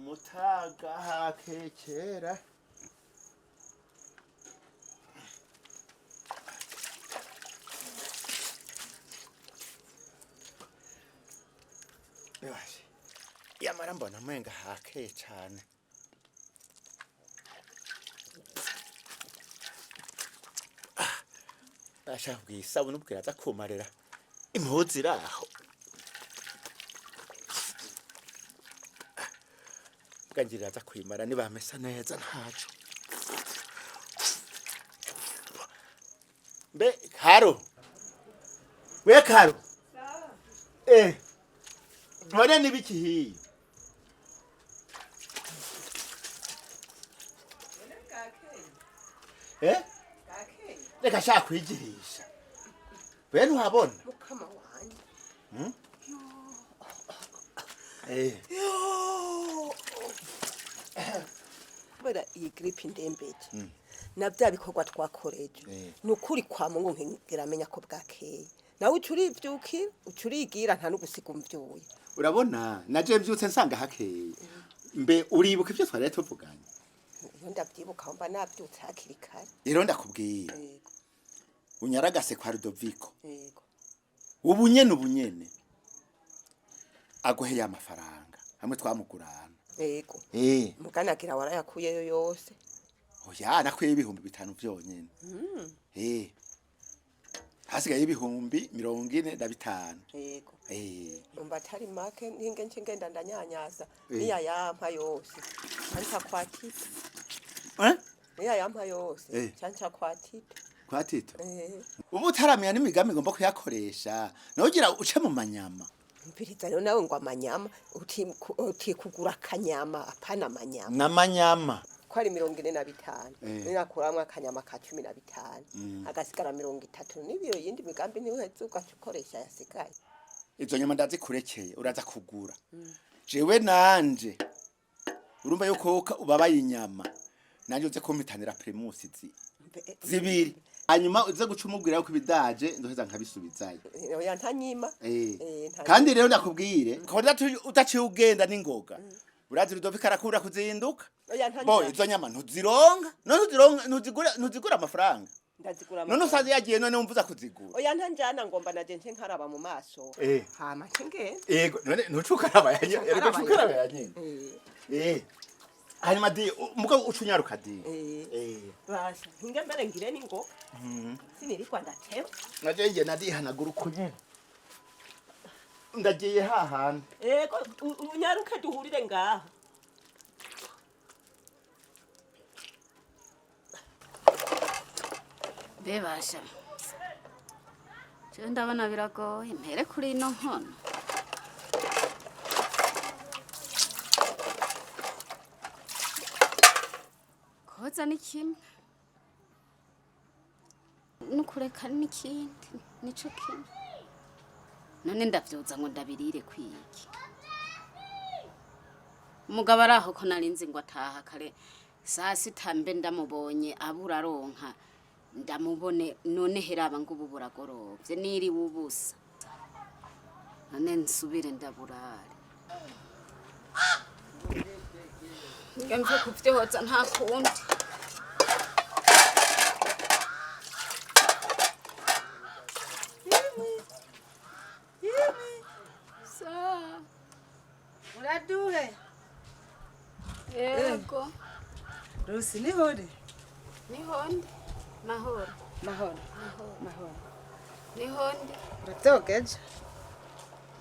Mutaga hakekera. Bebashe. Yamara mbona mwenga hakeye cane. Ashaka bwisabune ubwira aza kumarira impuzu iraho. Bwangirira aza kuyimara nibamesa neza ntaco. Mbe Karo. We Karo. Eh. None nibiki hiyo? Eh? Reka shaka kwigirisha. We ntuhabona? Mukama wanje. Eh. Yo! Kubera iyi gripe indembeje na bya bikorwa twakoreje, ni ukuri kwa Mungu nkigira ko bwakeye, nawe uca urivyukira, uca urigira, nta n'ugusiga umvyuye. Urabona naje mbyutse nsanga hakeye. Mbe uribuka ivyo twari tuvuganye? Iyo ndavyibuka mba navyutse hakiri kare. Rero ndakubwira. Yego. Unyaragase kwa Rudoviko. Yego. Ubunyene ubunyene. Aguhe ya mafaranga hamwe twamugurana. Yego. Eh. Muganagira warayakuyeyo yose? Oya, nakwiye 5000 vyonyene. Eh. Hasigaye 45,000. Yego. Eh. Umva atari make, ntinge nce ngenda ndanyanyaza. Niya yampa yose canca kwa Tito. Eh? Niya yampa yose canca kwa Tito. Kwa Tito. Eh. Ubu utaramenya n'imigambi ngomba kuyakoresha. Nogira uce mu manyama. Mpiriza rero nawe ngo amanyama, uti kugura akanyama, apana amanyama. N'amanyama. Ko ari 45, ninakuramwo akanyama ka 15, agasigara 30, n'ibiyo yindi migambi niweheze ugaca ukoresha yasigaye. Izo nyama ndazikurekeye, uraza kugura. Jewe nanje urumva yuko ubabaye inyama, nanje uze kumpitanira Primus zibiri, hanyuma uze guca umubwira yuko ibidaje ndoheza nkabisubizayo. Oya, ntanyima. Eh. Ntanyima. Kandi rero ndakubwire ko udaciye ugenda n'ingoga, urazi Rudoviko arakunda kuzinduka. Oya, Bo ntanyima. izo nyama ntuzironka, none uzironka, ntuzigura amafaranga. Ndazigura None amafaranga. usanze yagiye, none wumva uza kuzigura? Oya, ntanjana, ngomba naje nce nkaraba mu maso. Hama nce ngenda. Yego, none ntucukaraba yanye, erega Ncukaraba. ucukaraba yanye. Eh. Hanyuma di mugo ucunyaruka di. Eh. Eh. Basha ntinge mbere ngire n'ingoga, sinirirwa ndateba. Naje nge nadihanagura uko nyene. Ndagiye hahandi. Ego, unyaruke duhurire ngaha. Bebasha, jewe ndabona biragoye mpere kuri ino nkono. Koza ni kimwe nukureka n'ikindi, nico kimwe. None ndavyoza ngo ndabirire kwiki? Umugabo ari aho ko narinzi ngo ataha kare saa sita, mbe ndamubonye abura aronka ndamubone. None heraba ngo ubu buragorovye, niriwe ubusa. None nsubire ndaburare, ngemve kuvyoza, nta kundi. Sa. Uraduhe. Yego. Rusi, nihore. Nihonde, mahoro. Mahoro, mahoro. Nihonde. Uravyogeje?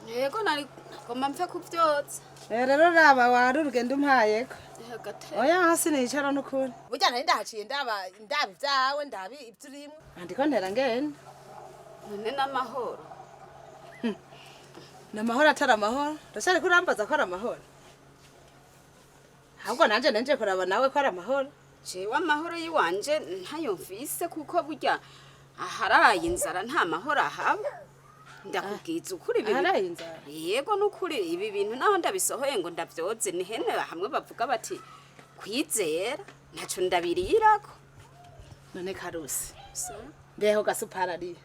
Yego, nari ngomba mve kuvyoza. Rero raba wari urugendo umpayeko. Hagati. Oya, hasi nicara n'ukuri. Burya nari ndahaciye, ndaba ndaba ibyawe, ndaba ibyo urimo. Andiko ntera ngenda. None n'amahoro? Ni amahoro atari amahoro. Ndashari kurambaza ko ari amahoro, ahubwo nanje nanje kuraba nawe ko ari amahoro. Jewe amahoro y'iwanje ntayo mfise, kuko burya aharaye inzara nta mahoro ahaba. Ndakubwiza ukuri ibi Aharaye inzara? Yego, nukuri ibi bintu naho ndabisohoye ngo ndavyoze, ni hene hamwe bavuga bati kwizera, ntaco ndabirirako. None Karusi, mbeho gasupari ariyo?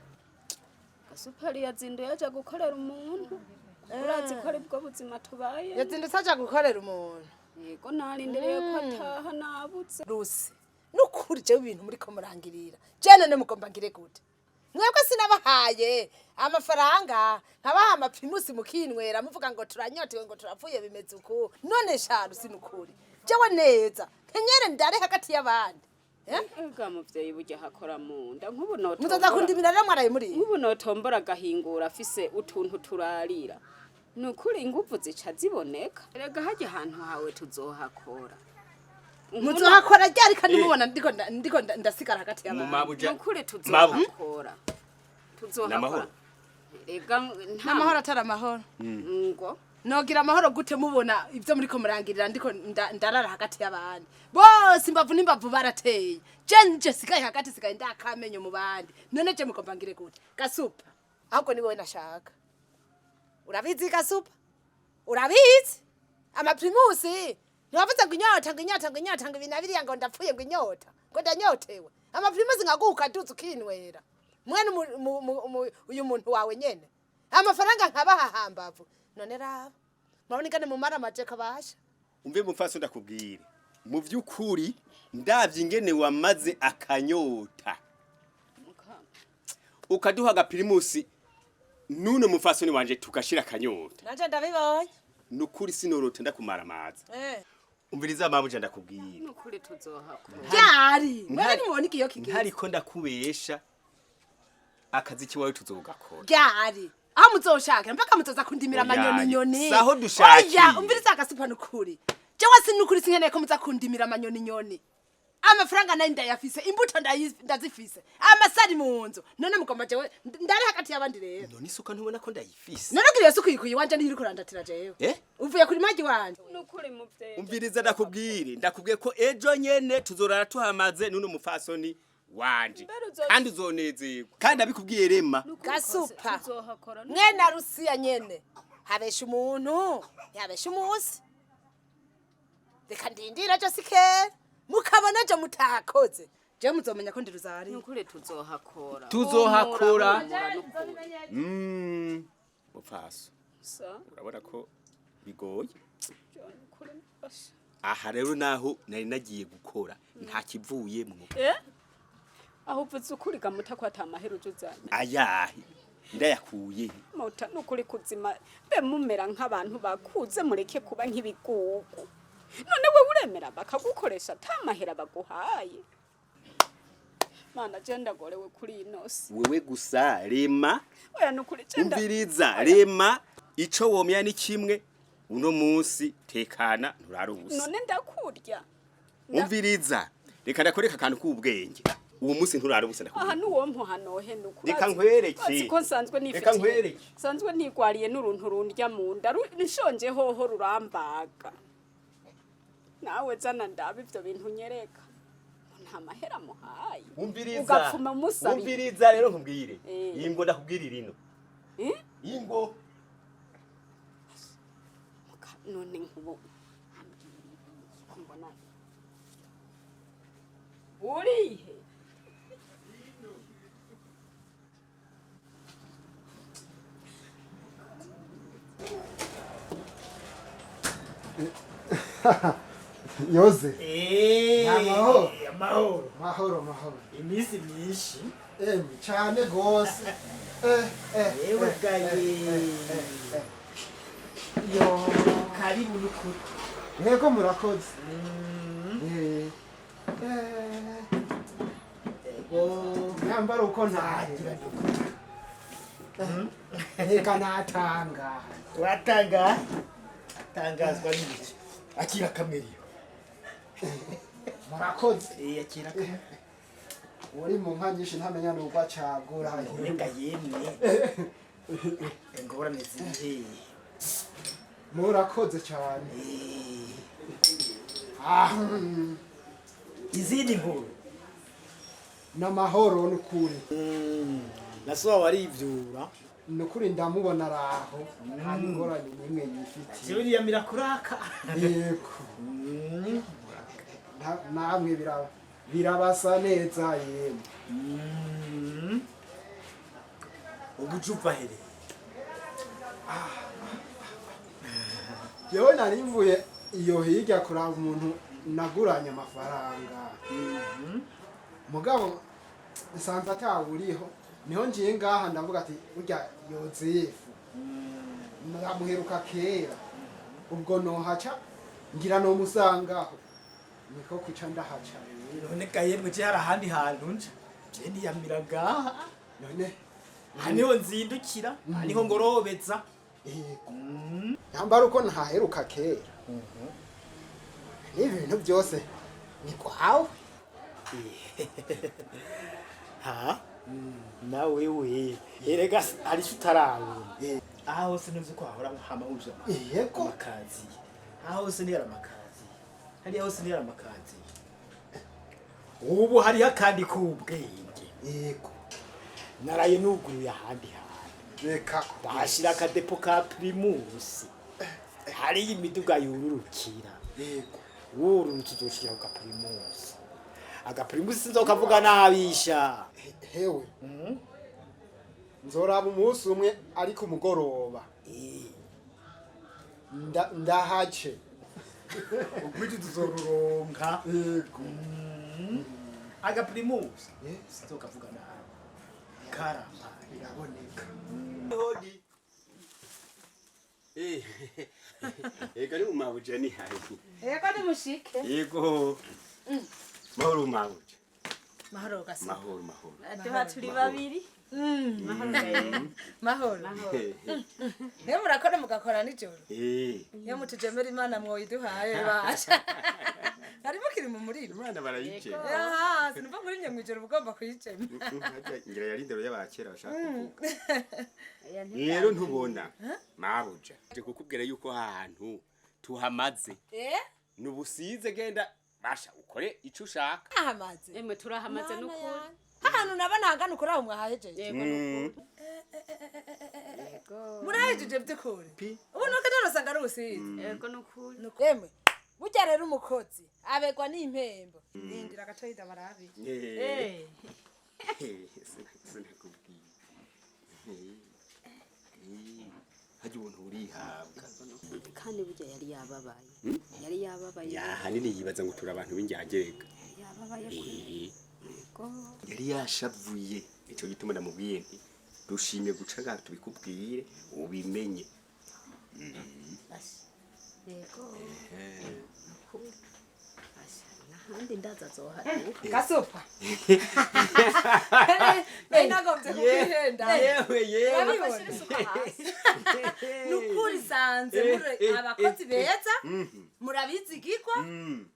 Gasupari yazinduye aja gukorera umuntu, urazi ko aribwo buzima tubaye. Yazindutse aja gukorera umuntu? Yego, narindiriye ko ataha, nabuze. Rusi, nukuri jewe ibintu muriko murangirira, je none mugomba ngire gute? Mwebwe sinabahaye amafaranga, nkabaha amaprimusi, mukinywera, muvuga ngo turanyotewe, ngo turapfuye, bimeze uku. None sha Rusi, nukuri jewe neza nkenyere ndare hagati y'abandi, eh? Ega muvyeyi, burya hakora mu nda. Nk'ubu Muzoza notombora kundimira rero mwaraye muri nk'ubu notombora agahingura afise utuntu turarira, ni ukuri inguvu zica ziboneka. Erega harya ahantu hawe tuzohakora. Muzohakora ryari kandi mubona ndiko ndasigara hagati y'abandi? Mabuja. Ni ukuri Mabu. tuzohakora, tuzohakora. Namahoro. Erega nta N'amahoro atari amahoro. Ngo Nogira amahoro gute mubona ibyo muriko murangirira, ndiko ndarara hagati y'abandi bose, imbavu n'imbavu barateye, je nje sigaye hagati, sigaye ndakamenyo mu bandi. None je mugomba ngire gute, Gasupa? Ahubwo ni wowe nashaka. Urabizi Gasupa, urabizi amaprimusi ntiwavuze ngo inyota, ngo inyota, ngo inyota, ngo ibi na biriya, ngo ndapfuye, ngo inyota, ngo ndanyotewe. Amaprimusi nkaguha ukaduza ukinywera mwene uyu muntu wawe nyene, amafaranga nkabaha hambavu. None raba, murabona ingene mumara amajeka basha. Umve mupfaso, ndakubwire mu by'ukuri, ndavye ingene wamaze akanyota, ukaduha agapirimusi nuno mupfasoni wanje, tugashira akanyota. Nanje ndabibonye. Nukuri sinorota ndakumara amazi. Umviriza mabuja, ndakubwire. Ni ukuri tuzohakora. Ryari mwene nimubona igiyo kigize? Ntariko ndakubesha, akazi kiwawe tuzogakora. Ryari aho muzoshakira mpaka muzoza kundimira Oya, amanyoni nyoni? saho dushakiye. Oya, umviriza Agasupa, nukuri jewe si nukuri sinkeneye ko muza kundimira amanyoni nyoni. Amafaranga nayo ndayafise, imbuto ndazifise, amasari mu nzu. None mugomba jewe ndari hagati y'abandi rero? None isuka ntubona ko ndayifise? None ugiriye suku yikuye iwanje, niyo uriko urandatira jewe? Eh? Uvuye kuri magi wanje? Ni ukuri muvyeyi. Umviriza, ndakubwire, ndakubwiye ko ejo nyene tuzorara tuhamaze nuno mupfasoni wanje. Kandi uzonezerwa, kandi abikubwiye rema. Gasupa. Tuzohakora. Mwene Arusiya nyene habesha umuntu, yabesha umusi. Reka ndindira jo sikera mukabona jo mutakoze, Jewe muzomenya ko ndi ruzari. Ni ukuri tuzohakora. Tuzohakora. Humura, nukuri. Mupfaso, Sa, urabona ko bigoye. John, ukuri basha. Aha rero naho nari nagiye gukora nta kivuyemwo. Eh? Aho uvuze ukuri gamuta ko ata mahera uje uzanye. Ayahe, ndayakuye? Muta, nukuri kuzima be mumera nk'abantu bakuze, mureke kuba nk'ibigugu. None we uremera bakagukoresha ata mahera baguhaye? Mana, je ndagorewe kuri ino si. Wewe gusa rema. Oya, nukuri je Umviriza, rema, ico womya ni kimwe: uno munsi tekana, nturara ubusa. None ndakurya. Umviriza, reka ndakwereka akantu k'ubwenge. Uwo munsi nturara ubusa, Aha ndakubwira. nuwo mpuhanohe nukuri. Reka nkwereke. Azi ko nsanzwe Reka nifitiye. nkwereke. Nsanzwe nigwariye n'uruntu rundya mu nda, nshonje hoho rurambaga. Nawe zana ndabe ivyo bintu nyereka. Nta mahera muhaye. Umviriza. Ugapfuma musabira. Umviriza rero nkubwire. Eh. Ingo, ndakubwirira ino. Eh? Ingo. None nkubu mbona urihe? Yoze. Eh, Amahoro. Amahoro. Mahoro, mahoro. Iminsi myinshi. Emwe, cyane gose. Eh, eh. Yewe eh, gaye. eh, eh, eh. Yo. Karibu nukuri. Yego, murakoze. Eh. Eh. Ego. Nyambara uko ntagira. Reka natanga. Uratanga? Tangazwa n'ibiki? Akira kamwe rero. Murakoze. Eh, akira kamwe. Uri mu nka nyinshi ntamenya nuko acagura. Reka yemwe. Ingorane ziri. Murakoze cyane. Ah, Izindi nkuru. N'amahoro n'ukuri. Nasuba warivyura. Nukuri ndamubona araho. Nta n'ingorane n'imwe yifitiye. Zibiriya mirakuraka. Yego. Namwe birabasa neza yemwe. Ubuja uva here? Jewe nari mvuye Iyo hirya kuraba umuntu naguranye amafaranga, mugabo nsanze atawuriho, niho ngiye ngaha ndavuga ati burya Yozefu namuheruka kera, ubwo nohaca ngira nomusangaho, niko kuca ndahaca rero. None ga yemwe, je hari ahandi hantu nja? Je niyamira ngaha. None aha niho nzindukira, aha niho ngorobeza. Yego, yambara uko ntaheruka kera, n'ibintu byose ni kwawe. Ha, nawe we erega hari icyo utarabona. Aha hose ntuzi ko hahora hama huzuye amakaziye. Aha hose ntiyari amakaziye, hariya hose ntiyari amakaziye. Ubu hariho akandi k'ubwenge. Naraye nuguruye ahandi hantu. Reka. Bahashira akadepo ka Primus, hariyo imiduga yururukira. Wururutse uzoshira ku gaPrimus. AgaPrimus sinzokavuga nabisha. Hewe, nzoraba umunsi umwe ariko umugoroba ndahace. Ugwiti tuzoruronka. AgaPrimus sinzokavuga nabi, karampaye. Biraboneka. Hodi. Eh. Ego ni umabuja ni hayi. Yego, ni mushike. Yego. Mahoro mabuja. Mahoro gasa. Mahoro mahoro. Tuba turi babiri. Mahoro. Niyo murakora mugakora nijoro. Eh. Iyo mutujemera Imana mwoyiduhaye basha. Nari mukiri mu muriro. Imana barayije. Aha, sinumva muri mwe mwijoro uba ugomba kuyicema. Ngira yari indero y'abakera bashaka kuvuga. Rero ntubona mabuja. Je kukubwira yuko ahantu tuhamaze. Nubusize genda basha ukore ico ushaka. Ahamaze. Emwe, turahamaze n'ukuri. Ahantu nabona hangana ukuri aho mwahahejeje. Yego, n'ukuri. Murahejeje by'ukuri. Ubu nuko ntarosanga ari ubusizi. Yego, n'ukuri. Emwe, burya rero umukozi abegwa n'impembo. Rindira gatoyi ndabarabi. Eh. Sinakubwiye. Hajya ubuntu urihabwa. Kandi burya yari yababaye, yari yababaye. Yahanini yibaza ngo turi abantu b'injyagega. Yababaye kuri. Yego. Yari yashavuye, ico gituma ndamubwiye nti dushimye guca ngaha tubikubwire ubimenye. Yego, nukuri. Asha, n'ahandi ndaza azohaduka. Gasupa. Nari nagombye kukwihenda. Yewe yewe. Urabibona? Nukuri sanze muri abakozi beza, murabizigirwa,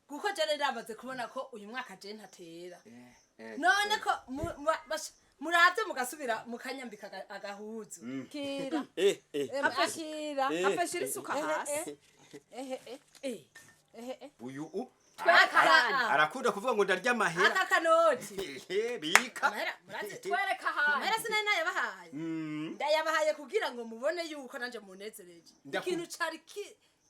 kuko jane ndamaze kubona ko uyu mwaka je ntatera. None ko muravye mugasubira mukanyambika agahuzu kira. Akira. Afashira isuka hasi. Ehe eh ehe eh. Uyu u Twaka. Arakunda kuvuga ngo ndarya amahera. Aka kanoti. Ehe, bika. Amahera murazi Twereka hasi. Amahera sinari nayabahaye. Ndayabahaye kugira ngo mubone yuko nanje munezereje. Ikintu cari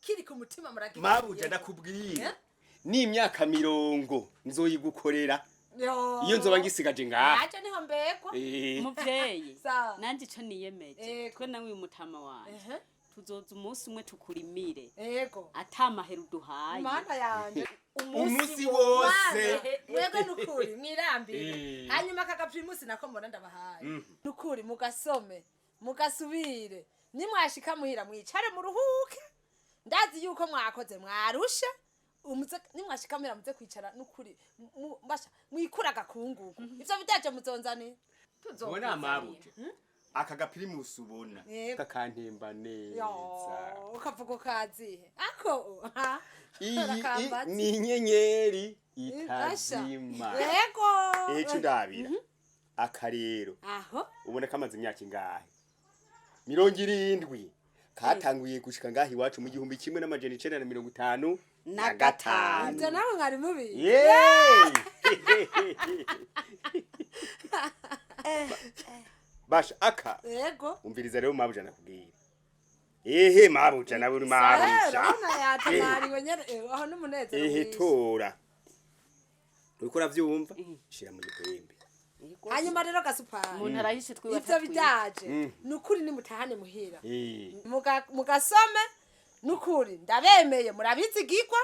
kiri ku mutima muragiye. Mabuja, ndakubwira ni imyaka 50 nzoyigukorera iyo nzoba ngisigaje ngaha. Naje niho mbekwa. Muvyeyi, Sawa. nanje ico niyemeje, twe nawe uyu mutama wanje tuzoza umunsi umwe tukurimire ata mahera uduhaye. Mana yanje. Umunsi wose. Mwebwe nukuri mwirambire. Hanyuma aka gaPrimus nako mbona ndabahaye, nukuri mugasome mugasubire, nimwashika muhira mwicare muruhuke. Ndazi yuko mwakoze mwarusha. Umuze nimwashika muhira muze kwicara, nukuri mbasha mwikura agakungugu. Ivyo bidaje muzonzanira. Ubona mabuja, aka gaPrimus ubona kakantemba neza. Yo, ukavuga ukazihe ako ha. Iyi Urakambaza. ni inyenyeri Asha. itazima. Eco ndabira aka rero, Aho. ubona kamaze imyaka ingahe? 70. Katanguye gushika ngaha iwacu mu 1955. Ivyo nawe mwari mubizi? Yeee! Basha aka. Umviriza rero mabuja, nakubwira. Ehe mabuja, nawe uri mabuja. Urabona yatamariwe nyene, aho n'umunezero Ehe. mwinshi. Tora, uriko uravyumva, shira mu gikwembe. Hanyuma rero gasupari, Umuntu arahishe twiwe ivyo atatwiwe. bidaje, ni ukuri nimutahane muhira mugasome. Nukuri ndabemeye murabizigirwa.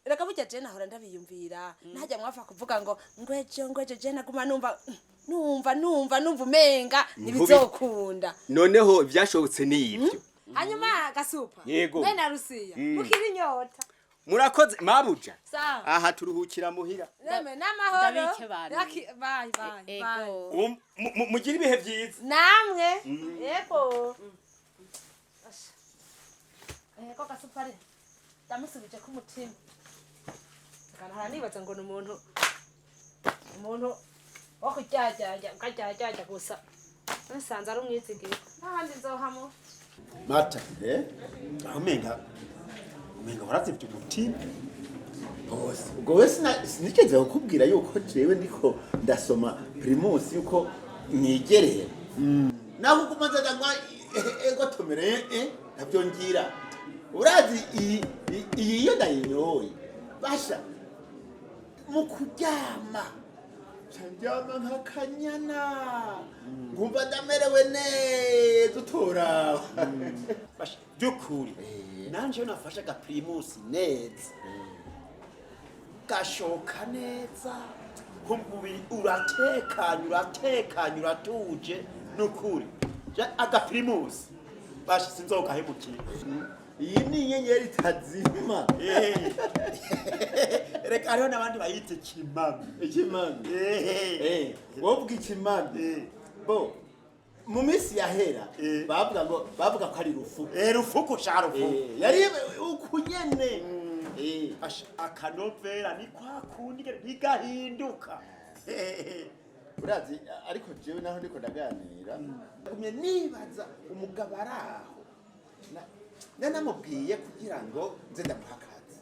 Reka burya je nahora ndabiyumvira. Ntajya mwafa kuvuga ngo ngwejo ngwejo je naguma numva numva numva numva umenga ntibizokunda. Noneho byashobotse ni ibyo. Hanyuma Gasupa. Yego. Mwe na Rusiya. Mukiri inyota. Murakoze mabuja. Sawa. Aha turuhukira muhira. Neme n'amahoro. Ndabike bantu. Bye bye bye. Mugire ibihe byiza. Namwe. Yego. Yego Gasupa re. Ndamusubije ku mutima. Kanahara nibaza ngo ni umuntu wo kuryajyajya ukajyajyajya gusa. Nsanze ari umwizigirwa. N'ahandi nzohamo. Mata, aho umenga warazivye umutima. Bose ubwo we sinigeze kukubwira yuko jewe ndiko ndasoma Primus yuko nigerera naho uguma nza ndanywa ego tomere ntabyo ngira. Urazi iyi iyo ndayinyoye basha mu kuryama ndyama nk'akanyana nkumva ndamerewe neza utoraba. Basha by'ukuri nanje nafashe aga Primus neza gashoka neza kumubiri uratekanye uratekanye uratuje nukuri aga Primus basha sinzogahemukira. Iyi ni inyenyeri itazima. Reka hariho n'abandi bayita ikimami. Ikimami. Wovuga ikimami bo mu minsi yahera bavuga ngo bavuga ko ari rufuku. Rufuku sha rufuku. Yari ukunyene. Akanovera ni kwa kundi ntigahinduka. Urazi ariko jewe naho ndiko ndaganira gumye nibaza umugabo araho nanamubwiye kugira ngo nze ndamuha akazi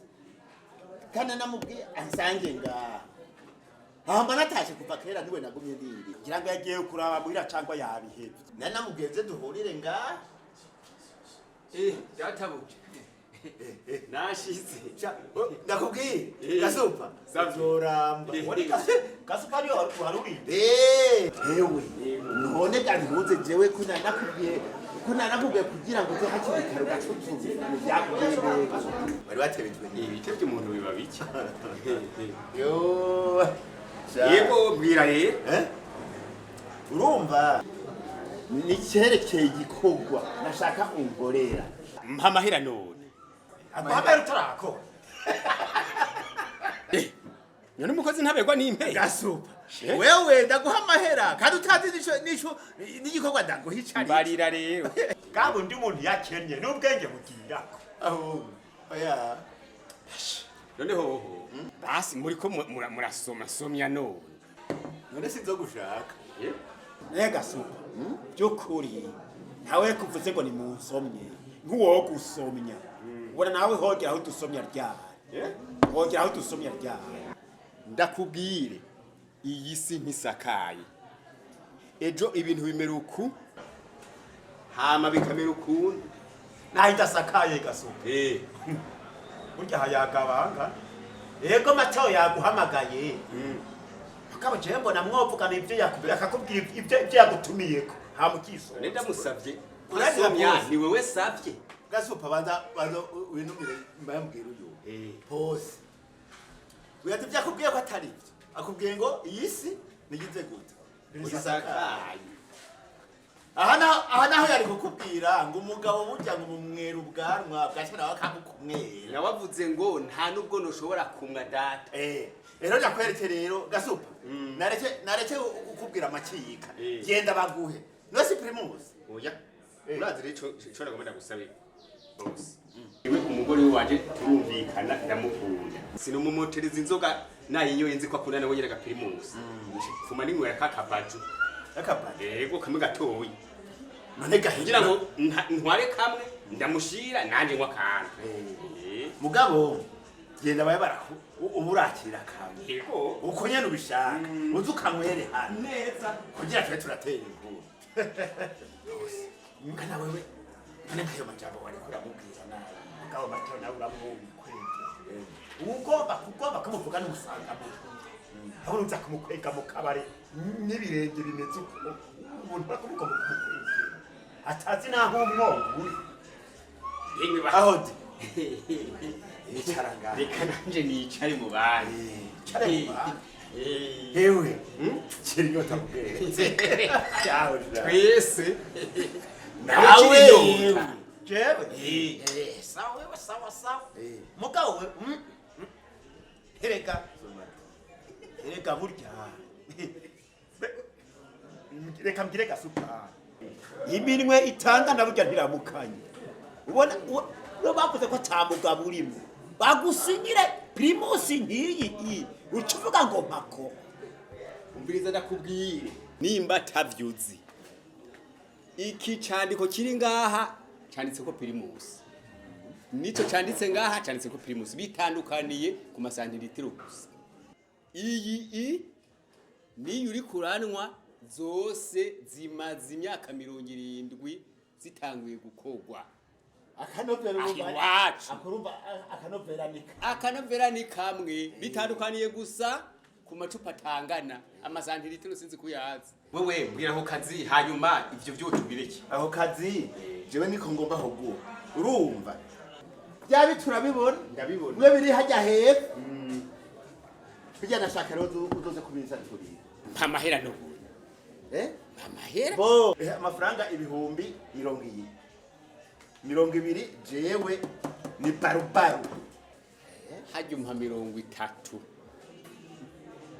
kandi namubwiye ansange ngaha hamba natashe kuva kera niwe nagumye ndindi ngira ngo yagiye kuraba muhira cyangwa yabihevye. Nanamubwiye nze duhurire ngaha. Databuja. Nashize. Ndakubwiye Gasupa zoramba. Wari Gasupa ariyo warurinde. Ewe none gantuze jewe ko nanakubwiye ko nanakubwiye kugira ngo uze hakiri kare ugacuzuza byakubwiye neza. Bari batebejwe ibitebye umuntu biba bike. Yo. Yego bwira rero. Urumva ni cyerekeye igikorwa nashaka ungorera. Mpa amahera none. Amahera utarakora. None umukozi ntabegwa n'impehe. Gasupa. Wewe ndaguha amahera kandi utazi nico n'igikorwa ndaguha icari. Mbarira rero. Gabo ndi umuntu yakennye n'ubwenge bugirako. Ahubwo oya. None hoho. Basi muri ko murasoma somya none. None sinzo gushaka. Ne Gasupa. Byukuri ntawe kuvuze ngo ni munsomye. Nkuwo gusomya. Ubona nawe hogera aho dusomya ryari. Hogera aho dusomya ryari. Ndakubwire iyi si ntisakaye. Ejo ibintu bimera uku hama bikamera ukundi. Naho idasakaye Gasupa. Burya hayagabanga. Yego Mateo yaguhamagaye. Mugabo jewe mbona mwovugana ibyo yakubwira akakubwira ibyo yagutumiyeko. Hama ukiso. None ndamusavye. Urasomya ni wewe savye. Gasupa banza winumire mbambwira uyu. Pose. Uyazi byakubwiye ko atari ibyo. Akubwiye ngo iyi si nigize gute. Isakaye. Aha naho yari kukubwira ngo umugabo burya ngo mumwera ubwanwa bwacha nawe akagukumwera. Nawavuze ngo nta nubwo noshobora kumwa data. Rero ndakwereke rero Gasupa. Nareke kukubwira amakiyika. Genda baguhe. No si Primus. Oya. Urazi rero ico nagomba ndagusabira. Bose. Iwe umugore wanje turumvikana ndamukunda. Sinumumotereza inzoga nayinyoye nzi ko akunda nawe nyine Primus. Fuma ninywera kakabaju. Akabaju. Yego kamwe gatoyi. None gahinda kugira ngo ntware kamwe ndamushira nanje nkwa kantu. Mugabo genda baye baraku uburakira kamwe. Yego. Uko nyene ubishaka. Uzi ukanywere hano. Neza. Kugira twe turatera inkuru. Kana wewe none nkayo majambo wari kuramubwira nabi. Mugabo Mateo nawe uramubikwege. Ugomba kugomba kumuvuga n'umusanga mu. Aho uza kumukwega mu kabare n'ibirenge bimeze uko. Umuntu arakumuka mu kumukwega. Atazi naho umwongo uri. Aho ndi. Icara ngaha. Reka nanje nicare mu bandi. Icare mu bandi. Hewe, kiri inyota mugenzi. Twese. Nawe. Jewe. Sawa wewe, sawa sawa. Mugabo we, erega erega burya reka mbwire Gasupa, iminwe itangana burya ntiramukanye. Ubona no bavuze ko ata mugabo urimo, bagusinyire Primus nk'iyi iyi, uca uvuga ngo mpako. Umviriza ndakubwire, nimba atavyuzi, iki candiko kiri ngaha canditse ko Primus, nico canditse ngaha canditse ko Primus, bitandukaniye ku masantiritiro gusa. Iyi i niyo uri kuranwa zose zimaze imyaka 70 zitanguye gukorwa. Akanovera. Aho iwacu. Akurumva akanovera nika. Akanovera ni kamwe, bitandukaniye gusa ku macupa atangana amasantiritiro, sinzi kuyazi. Wewe mbwira ako kazi, hanyuma ivyo vyo tubireke. Aho kazi jewe niko ngomba hoguha, urumva bya biturabibona. Ndabibona. We biri hajya hepfo bijya, nashaka rero uzoze kubisaturira. Mpa amahera n'ubu. Eh? Mpa amahera. Bo amafaranga 200,000 jewe ni barubaru. Hajya umpa 30.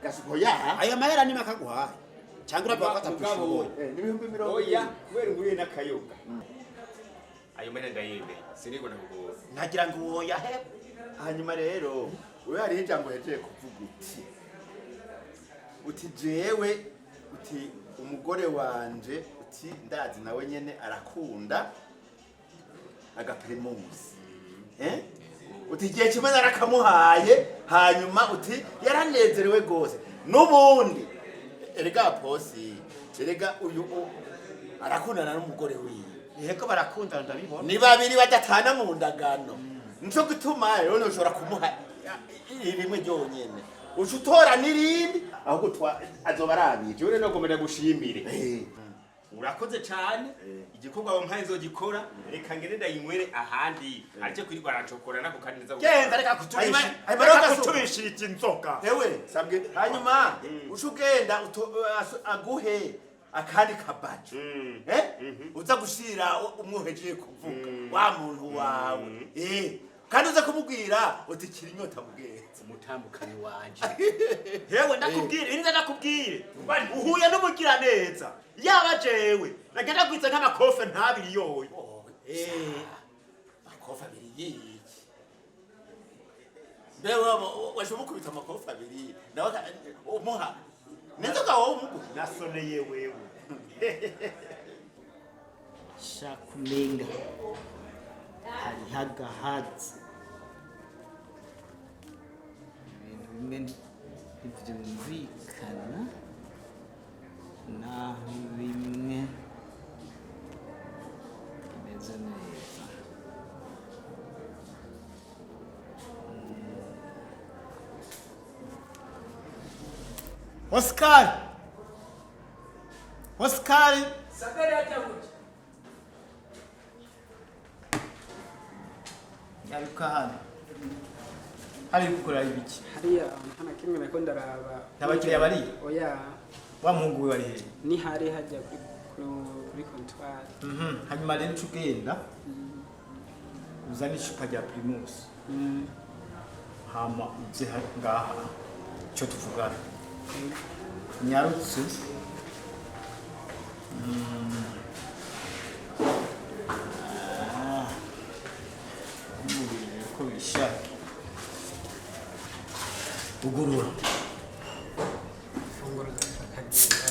Gasuko ya. Aya mahera ni makaguhaye cyangwa uravuga ko Mugabo. atakushoboye? N'ibihumbi 20. Oya, kubera nguriye n'akayoga, ayo mahera ndayemeye, sinigwa nakugora. Ntagira ngo woyahe. Hanyuma rero we hariho ijambo hejeje kuvuga, uti jewe, uti umugore wanje, uti ndazi nawe nyene arakunda agaPrimus, eh? Uti igihe kimwe narakamuhaye, hanyuma uti yaranezerewe rwose. N'ubundi erega posi, erega uyu arakundana n'umugore wiwe. Yego, barakundana, ndabibona. Ni babiri badatana mu ndagano, nico gituma rero ntushobora kumuha rimwe ryonyene, uca utora n'irindi, ahubwo azoba ari abiri. Jewe rero nagomba ndagushimire. Eh. Urakoze cane, igikorwa wampaye nzogikora. Reka ngende ndayinywere ahandi, aje kwirirwa arancokora nako kandi nza. Genda, reka Hanyuma reka rero kutubishirira inzoga. Ewe sabwe, hanyuma uca ugenda aguhe akandi kabajo, eh, uza gushira umwohejeje kuvuga wa muntu wawe, eh, kandi uza kumubwira uti kiri inyota mugenzi. Umutambukanyi wanje. Hewe, ndakubwire inza, ndakubwire uhuye n'umugira neza. Yaba jewe nagenda gwiza nk'amakofe ntabiri yoyo. Makofi abiri yiki? Mbe waje umukubita amakofi abiri, nawe umuha ninzoga wowe umuguha. Nasoneye wewe. Shakumenga hariho agahazi, ibintu bimwe ntibyumvikana, naho bimwe bimeze neza. Oscar, Oscar. Sakari ajabuye. Nyaruka hano, hari gukora ibiki? Hariya nta na kimwe, nako ndaraba. Nta bakiriya bari? Oya. Wa muhungu we wari hehe? Ni hari hajya kuri comptoir. Hanyuma rero uca ugenda uzane icupa rya Primus, hama uze ngaha icyo tuvugana nyarutse. Ah, umubiri ko bishaka ugurura. Funguro akagenda.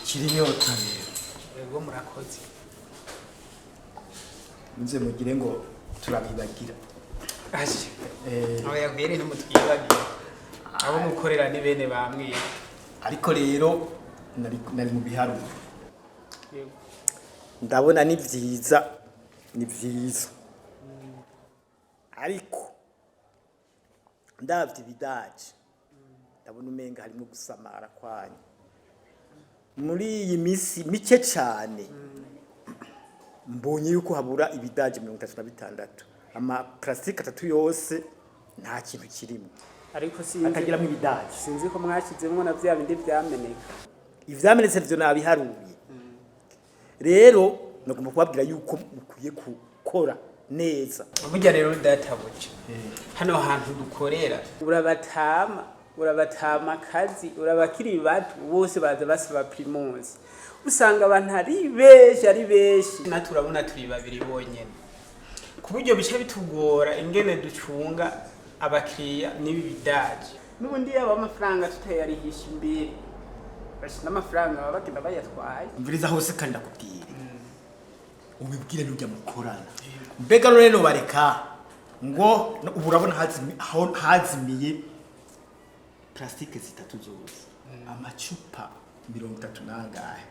Kiri inyota rero. Yego, murakoze. Muze mugire ngo turabibagira. Aje. Eh. Oya, mbere ntimutwibagira. Abo mukorera ni bene bamwe. Ariko rero nari mu biharuro. Yego. Ndabona ni vyiza, ni vyiza, ariko ndavye ibidaje ndabona umenga harimo gusamara kwanyu muri iyi misi mike cane. Mbonye yuko habura ibidaje 36, ama plastique atatu yose nta kintu kirimo. Ariko sinzi Atagiramwo ibidaje. Sinzi ko mwashizemwo na vya bindi vyameneka. Ivyamenetse vyo nabiharuye. Rero nagomba kubabwira yuko mukwiye gukora neza. Burya rero databuja, hano hantu dukorera urabatama, urabatama akazi, urabakiri bato bose baza basaba Primus. Usanga abantu ari benshi, ari benshi, natwe urabona turi babiri bonyene, ku buryo bica bitugora ingene ducunga abakiriya n'ibi bidaje. N'ubundi yaba amafaranga tutayarihisha imbere, bashina amafaranga baba bagenda bayatwaye. Umviriza hose kandi ndakubwire, ubibwire n'ujya mukorana. Mbega none bareka ngo ubu urabona hazimiye plastique zitatu zose, amacupa 30 nangahe.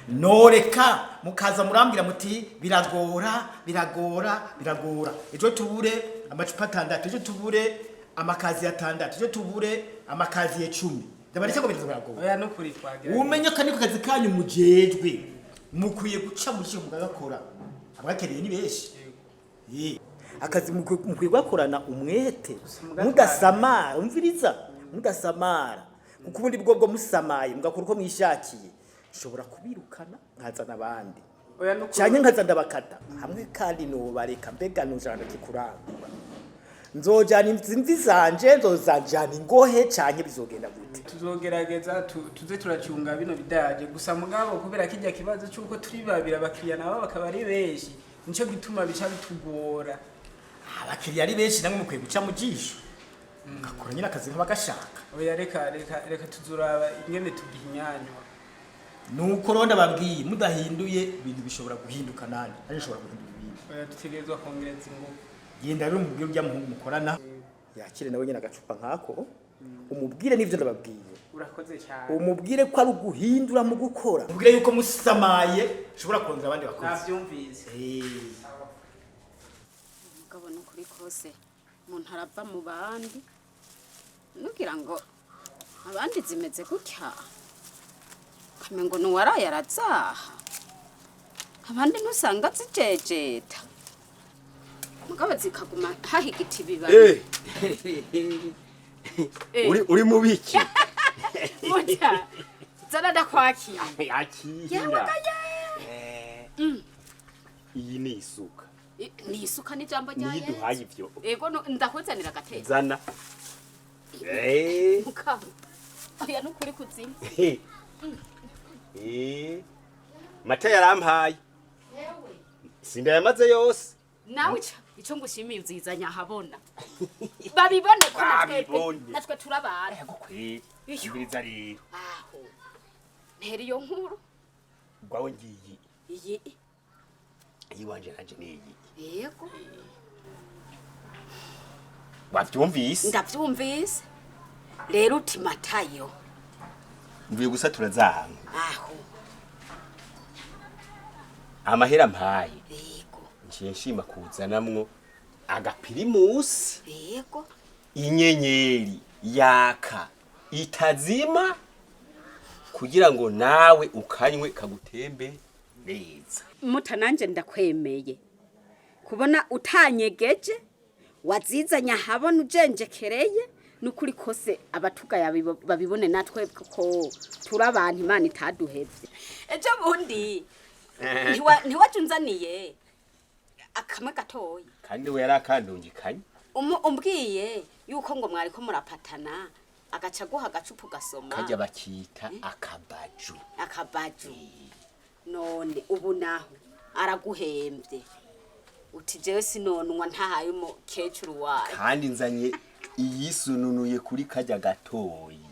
Noreka mukaza murambwira muti biragora, biragora, biragora, ejo tubure amacupa atandatu, ejo tubure amakazi atandatu, ejo tubure amakazi 10. Ndabaretse ngo biragora. Oya, nukuri twagira Umenye ko niko kazi kanyu mujejwe, mukwiye guca mu kintu mugakora. Abakereye ni benshi. Akazi mukwiye gukorana umwete, mudasamara. Umviriza, mudasamara, kuko ubundi bwo musamaye mugakora uko mwishakiye, nshobora kubirukana nkazana abandi. Oya, nukuri. Canke nkaza ndabakata hamwe, kandi nobareka. Mbega nujana kikurangura, nzojana imvi zanje, nzozajana ingohe, canke bizogenda gute? Tuzogerageza tuze turacunga bino bidaje gusa, mugabo kubera kijya kibazo cy'uko turi babiri, abakiriya nabo bakaba ari benshi, nico gituma bica bitugora. Abakiriya ari benshi, namwe mukwiye guca mu jisho mugakora nyine akazi nk'abagashaka. Oya, reka reka reka, tuzuraba ingene tubihinyanywa. Nuko rero ndababwiye, mudahinduye ibintu bishobora guhinduka, nani ari nshobora guhindura ibintu. Oya, dutegerezwa kongereza ingufu. Genda rero umubwire urya muhungu mukorana yakire nawe nyine agacupa nkako, umubwire n'ivyo ndababwiye. Urakoze cyane. Umubwire ko ari uguhindura mu gukora, umubwire yuko musamaye ushobora kongera abandi bakozi. Navyumvise. Mugabo nukuri kose umuntu arava mu bandi, nugira ngo abandi zimeze gutya, kamengo nuwaraye arazaha. Abandi ntusanga zijejeta, mugabo zikaguma hahigita ibibabi. Uri mu biki? Muta zana ndakwakira. Akira. Iyi ni isuka. Ni isuka n'ijambo rya Niyo Yesu. iduhaye ivyo. Ego, ndakuzanira agatebe. Zana. Mugabo oya, nukuri kuzima. Mata yarampaye. Sindayamaze yose. Nawe ico ngushimiye, uzizanya ahabona, babibone ko natwebwe Babibone. natwe turabana. Kweri. Iyo. Umviriza rero. Aho ntera iyo nkuru. Gwawe ngiyi. Iyi. Iyi wanje nanje niyi. Yego. Wavyumvise? Ndavyumvise. Rero uti Matayo. Mvuye gusatura zangu. Aho. Amahera mpaye. Yego. Nciye nshima kuzanamwo agapirimusi. Yego. Inyenyeri yaka itazima, kugira ngo nawe ukanywe kagutembe neza. Muta, nanje ndakwemeye kubona utanyegeje, wazizanye ahabona ujenjekereye. Nukuri kose abatuga babibone natwe ko turi abantu Imana itaduhevye. Ejo bundi ntiwajunzaniye akamwe gatoya? Kandi we yari akandungikanye. Umbwiye yuko ngo mwariko murapatana, agaca guha agacupa ugasoma. Kajya bakita akabaju. Akabaju. None ubu naho araguhembye, uti jewe sinonwa ntahaye umukecuru wayo. Kandi nzanye iyisununuye kuri kajya gatoyi.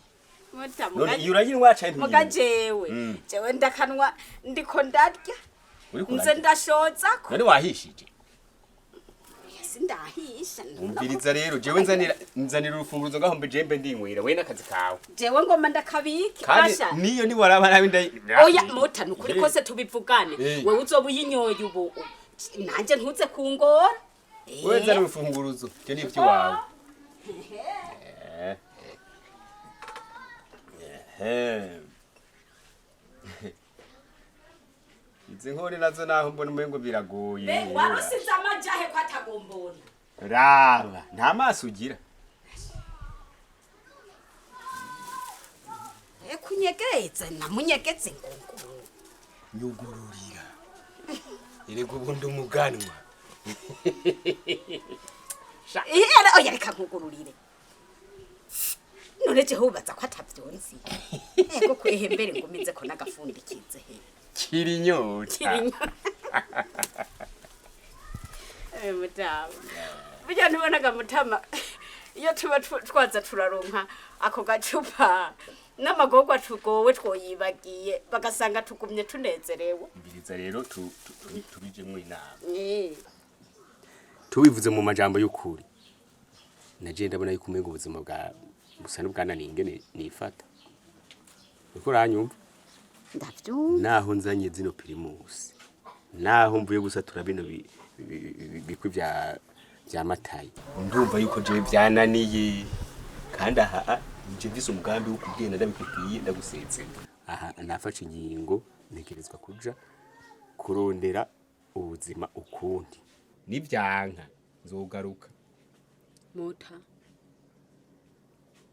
Muta, None iyo urayinywa canke muga ntuyinywa? Jewe jewe ndakanwa ndiko ndarya. Uriko Nze urarya? ndashozako. None wahishije? Sindahisha. Umviriza rero, jewe nzanira urufunguruzo ngaho mbe jembe ndinywera, we n'akazi kawe. Jewe ngoma ndakabike. Kandi Basha. niyo niwaraba nabi ndayi. Oya muta, nukuri kose tubivugane. Wewe uzoba uyinyoye ubu, nanje ntuze kungora. Wewe nzanira urufunguruzo, ivyo ni ivy'iwawe. Ehe. Izi nkore nazo naho mbona umengo biragoye. Be warusize amajahe ko atagombona. Raba, nta maso ugira. Kunyegeza namunyegeze ngunguru. Nyugururira. Erega ubundi umuganwa. Ihera oya reka nkugururire. None je hubaza ko atavyonzi. Ego kwihembere ngumize ko nagafundikize he. Kirinyota. Kirinyota. Mutama. Burya ntubonaga mutama iyo tuba twaza turaronka ako gacupa n'amagorwa tugowe twoyibagiye bagasanga tugumye tunezerewe. Mbiriza rero tubijemwo inama. Tubivuze mu majambo y'ukuri. Naje ndabona yuko umengo ubuzima bwa busa n'ubwananiye ingene nifata. Uriko uranyumva? Ndavyumva. Naho nzanye zino Primus. Naho mvuye gusatura bino bikwi vya matayi. Ndumva yuko je vyananiye. Kandi aha nje mvise umugambi wo kugenda ndabikubwiye ndagusezera. Aha nafashe ingingo ntekerezwa kuja kurondera ubuzima ukundi. Nivyanka nzogaruka. Muta.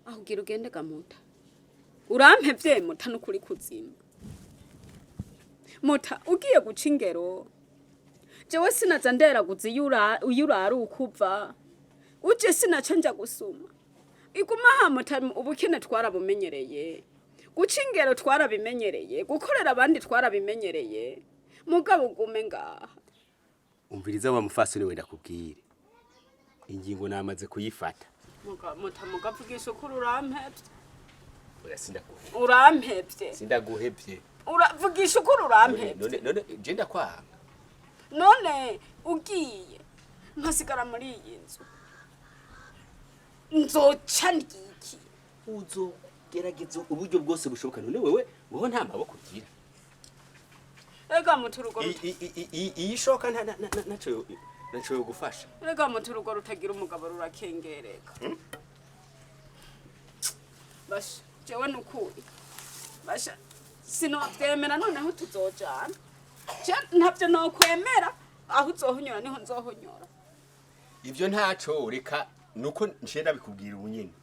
Aho ugira ugende ga muta. Urampevye muta nukuri kuzima. Muta ugiye guca ingero. Jewe sinaza nderaguza iyo urara ukuva. Uje sinaca nja gusuma. Iguma ha muta ubukene twarabumenyereye. Guca ingero twarabimenyereye. Gukorera abandi twarabimenyereye. Mugabo ugume ngaha. Umviriza wa mufasoni wenda kubwire. Ingingo namaze kuyifata. Muta mugavugisha ukuri urampevye. Oya sindaguhevye. Urampevye. Sindaguhevye. Uravugisha ukuri urampevye. None je ndakwanga. None ugiye nkasigara muri iyi nzu. Nzoca ndiki. Uzogerageza uburyo bwose bushoboka none wewe wowe nta maboko ugira. Ega muturugo iyi shoka naco naco yogufasha. Ega muturugo rutagira umugabo rurakengereka. Basha jewe nukuri. Basha sinovyemera noneho tuzojana. Je ntavyo nokwemera aho uzohunyura niho nzohunyura. Ivyo ntaco reka nuko nce ndabikubwira ubunyene.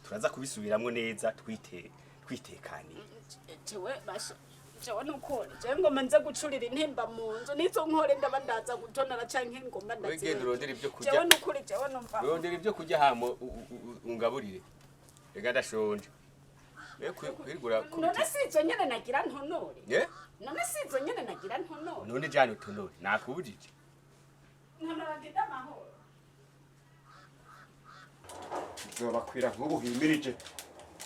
Turaza kubisubiramwo neza twitekaniye. Jewe basha jewe nukuri je ngoma nze gucurira intimba mu nzu nizo nkore ndaba ndaza gutonora canke ngoma ndazi. Wegenda urondera ivyo kurya. Jewe nukuri jewe numva. Urondera ivyo kurya hamo ungaburire. Reka ndashonje. Kwirigura none sizo nyene nagira ntonore. Ye? None sizo nyene nagira ntonore. None jana utonore nakubujije. Ntonora ngida amahoro. Nzobakwira nk'ubu himirije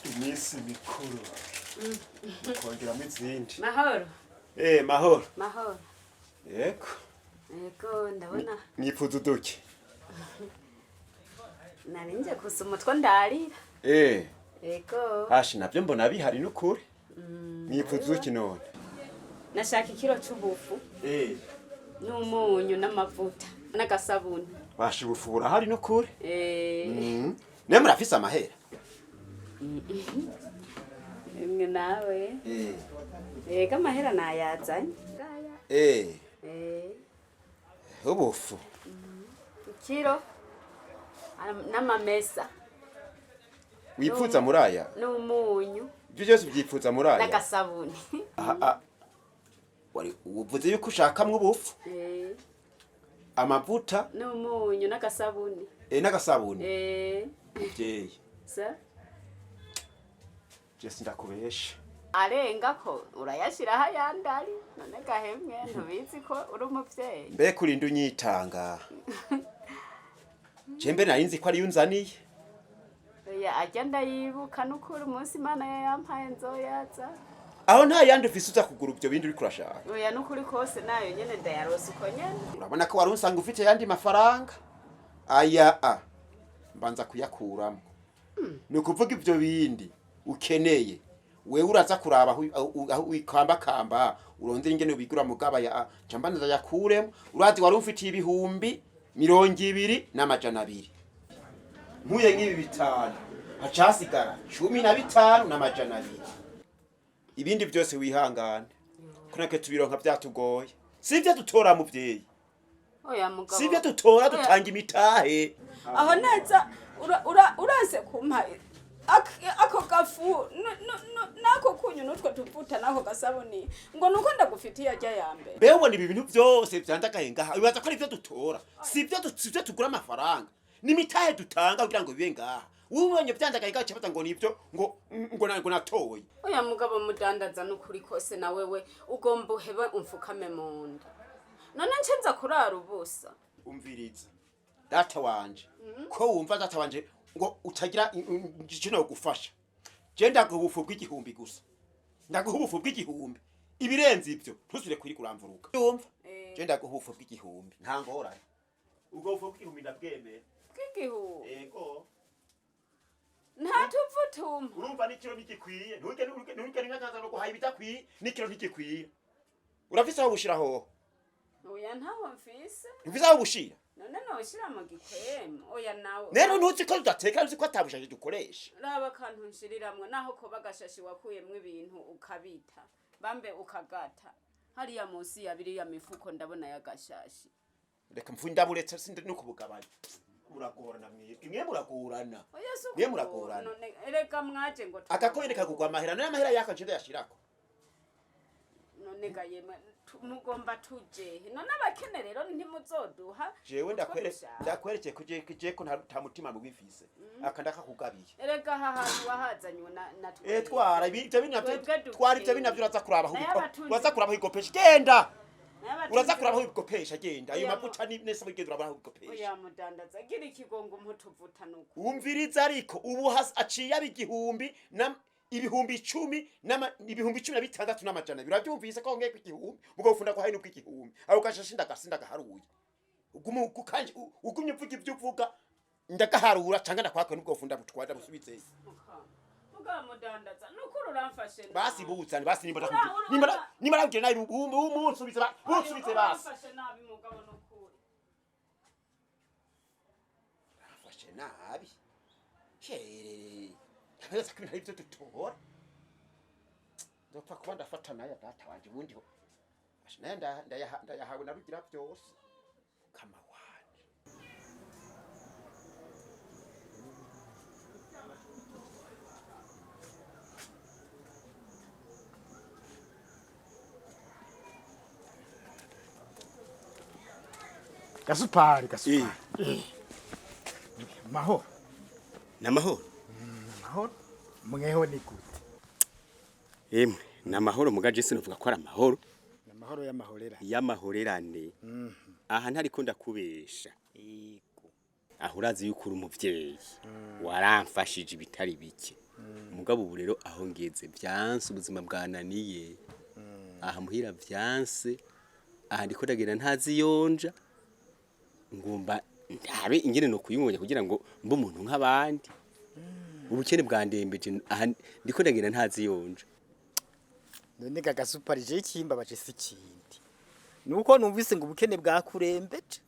iminsi mikuru. Kongeramo izindi. Mahoro. Mahoro. Mahoro. Yego. Yego ndabona. Nifuza uduki. Narinje kusuma utwo ndarira. Yego. Ashi navyo mbona bihari nukuri. Nifuza uduki none. Nashaka ikiro c'ubufu. N'umunyu n'amavuta n'agasabuni. Bashi ubufu burahari nukuri. Ne murafise amahera. Imwe nawe. Ega amahera nayazanye. Ubufu. Ikiro n'amamesa. Wipfuza muraya? N'umunyu. Ibyo byose byipfuza muraya? N'agasabuni. Wari uvuze yuko ushakamwe ubufu? Amavuta n'umunyu n'agasabuni. N'agasabuni. Muvyeyi. Sa? Je sindakubesha. Arenga ko urayashiraho ayandi ari none gahemwe ntubizi ko uri umuvyeyi. Mbe kurinda unyitanga. Je mbe nari nzi ko ari unzaniye. Oya ajya ndayibuka nukuri umunsi Imana yampaye nzoyaza. Aho nta yandi ufise uza kugura ibyo bindi uriko urashaka. Oya nukuri kose nayo nyene ndayarose uko nyene. Urabona ko wari unsanga ufite yandi mafaranga. Aya mbanza kuyakuramo. Ni ukuvuga ibyo bindi ukeneye. Wewe uraza kuraba aho wikamba kamba urondera ingene ubigura mugaba ya cambanza yakuremo. Urazi wari ufitiye 220,200. Mpuye nk'ibi bitanu hacasigara 15,200. Ibindi byose wihangane. Kunake tubironka byatugoye. Sivyo dutora muvyeyi. Oya mugabo. Sivyo dutora dutanga imitahe. Aho neza uraze kumpa ako gafu nako kunyu nutwo tuvuta nako gasabuni ngo nuko ndagufitiye ajya ya mbere. Mbe ubona ibi bintu byose vyandagaye ngaha wibaza ko ari ivyo dutora? Sivyo sivyo tugura amafaranga. N'imitahe dutanga kugira ngo bibe ngaha. Ubonye vyandagaye ngaha cafata ngo nivyo ngo natoye. Oya mugabo mudandaza nukuri kose na wewe ugomba uhebe umfukame mu nda. None ncenza kurara ubusa. Umviriza. Data wanje. Ko wumva data wanje ngo utagira kino gufasha. Je ndaguha ubufu bw'igihumbi gusa. Ndaguha ubufu bw'igihumbi. Ibirenze ivyo ntusubire kwiri kuramvuruka. Yumva? Je ndaguha ubufu bw'igihumbi. Nta ngorane. Ubwo bufu bw'igihumbi ndabwemera. Bw'igihumbi? Yego. Nta tuvutuma. Urumva n'ikiro ntigikwiye. Ntuge nkaza no guhaye ibidakwiye, n'ikiro ntigikwiye. Urafise aho ubushira hoho? Oya ntaho mfise. Ufise aho ubushira? None noshira mu gikwemu. Oya nawe. Rero ntuzi ko tudateka, ntuzi ko atabushaje dukoresha. Raba kantu nshiriramwe naho ko bagashashi wakuyemwe ibintu ukabita. Bambe ukagata. Hariya munsi ya biriya mifuko ndabona yagashashi. Reka mfu ndaburetse sindi no kubugabanya. Muragorana mwebwe. Mwe muragorana. Mwe muragorana. None reka mwaje ngo akakoyereka kugwa amahera nayo amahera yaka nje ndayashirako. None gayemwe mugomba tuje. None abakene rero ntimuzoduha. Jewe ndakwereke kuje ko nta mutima mubifise. Akandaka kugabiye. Erega hahantu wahazanywe na twe. Twara ibyo binavyo. Twara ibyo binavyo uraza kuraba aho uraza kuraba aho igopesha. Genda. Uraza kuraba aho igopesha genda. Ayo mavuta ni nese bigenda uraba aho igopesha. Oya mudandaza gira ikigongo mputuvuta nuko. Umviriza ariko ubu aciye abigihumbi na ibihumbi 10 nama ibihumbi 16 n'amajana. Birabyumvise ko ngeke igihumbi mugo ufunda ko hari n'ubwo igihumbi. Aho gashashe ndagasinda gaharuye. Ugumu kukanje ugumye uvuga ibyo uvuga ndagaharura canga ndakwakwe n'ubwo ufunda butwada busubitse. Muga mudandaza nukuru uramfashe. Basi buzane basi nimba ndakugira. Nimba ndakugira nabi umunsubize bunsubize basi. Uramfashe nabi mugabo nukuri. Uramfashe nabi. Here. Ntabwo ko ibyo dutora. Ndopfa kuba ndafata nayo data wanje ubundi ho. Nayo ndayahawe nabigira byose. Kama wanje. Gasupari. Mahoro. Namahoro. Mahoro. Mweho ni gute? Emwe, namahoro mugaje sinovuga ko ari amahoro. Namahoro y'amahorera. Y'amahorerane. Aha ntariko ndakubesha. Yego. Aho urazi yuko uri umuvyeyi. Waramfashije ibitari bike. Mugabo ubu rero aho ngeze vyanse ubuzima bwananiye. Aha muhira vyanse. Aha ndiko ndagenda ntazi yonja. Ngomba ndabe ingene no kuyibonye kugira ngo mbe umuntu nk'abandi. Ubukene bwandembeje aha ndiko ndagenda ntazi yonja. None gasuparije ikimba baje sikindi. Nuko numvise ngo ubukene bwakurembeje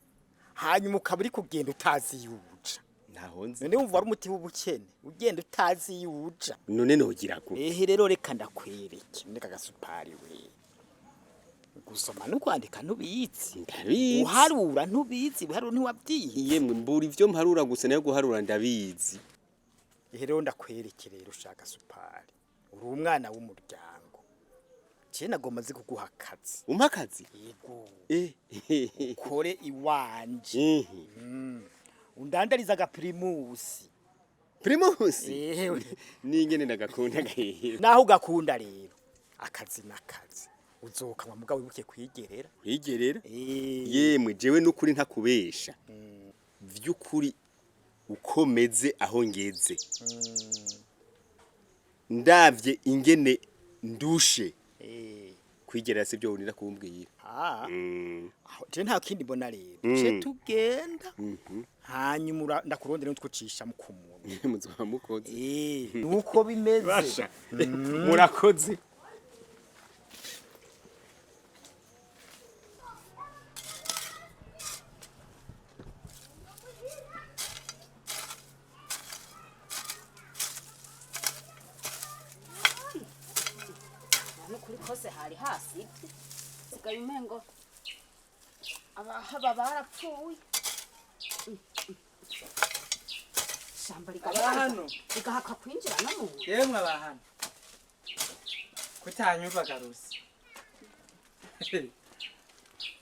hanyuma ukaburi kugenda utazi yuja. Ntaho nzi. None wumva ari umuti w'ubukene ugenda utazi yuja. None nogira ko. Ehe rero reka ndakwereke none gasupari we. Gusoma no kwandika ntubizi. Ndabizi. Uharura ntubizi, uharura ntiwabyize. Yemwe mbura ivyo mparura gusa nayo guharura ndabizi. Ehe rero ndakwereke rero ushaka supari. Uri umwana w'umuryango. Je nagomba nzi kuguha akazi. Umpa akazi? Yego. Ukore iwanje. Undandariza aga Primus. Primus? Ehe. Ningene ndagakunda gahe. Naho ugakunda rero. Akazi nakazi. Uzokanwa mugabo wibuke kwigerera. Kwigerera? Yemwe jewe nukuri ntakubesha. Vyukuri ukomeze aho ngeze. Ndavye ingene ndushe. Kwigerera sivyo wonira kumbwira. Je nta kindi mbona rero. Je tugenda. Hanyuma ndakurondera n'utwucisha mu kumuntu. Muzoba mukoze. Nuko bimeze. Murakoze. Nukuri kose hari ha harasibye sigaye umengo abahaba barapfuye. Ishamba Abahano. rigahaka kwinjira no mu nzu. Yemwe abahano. Kutanyumva garusi.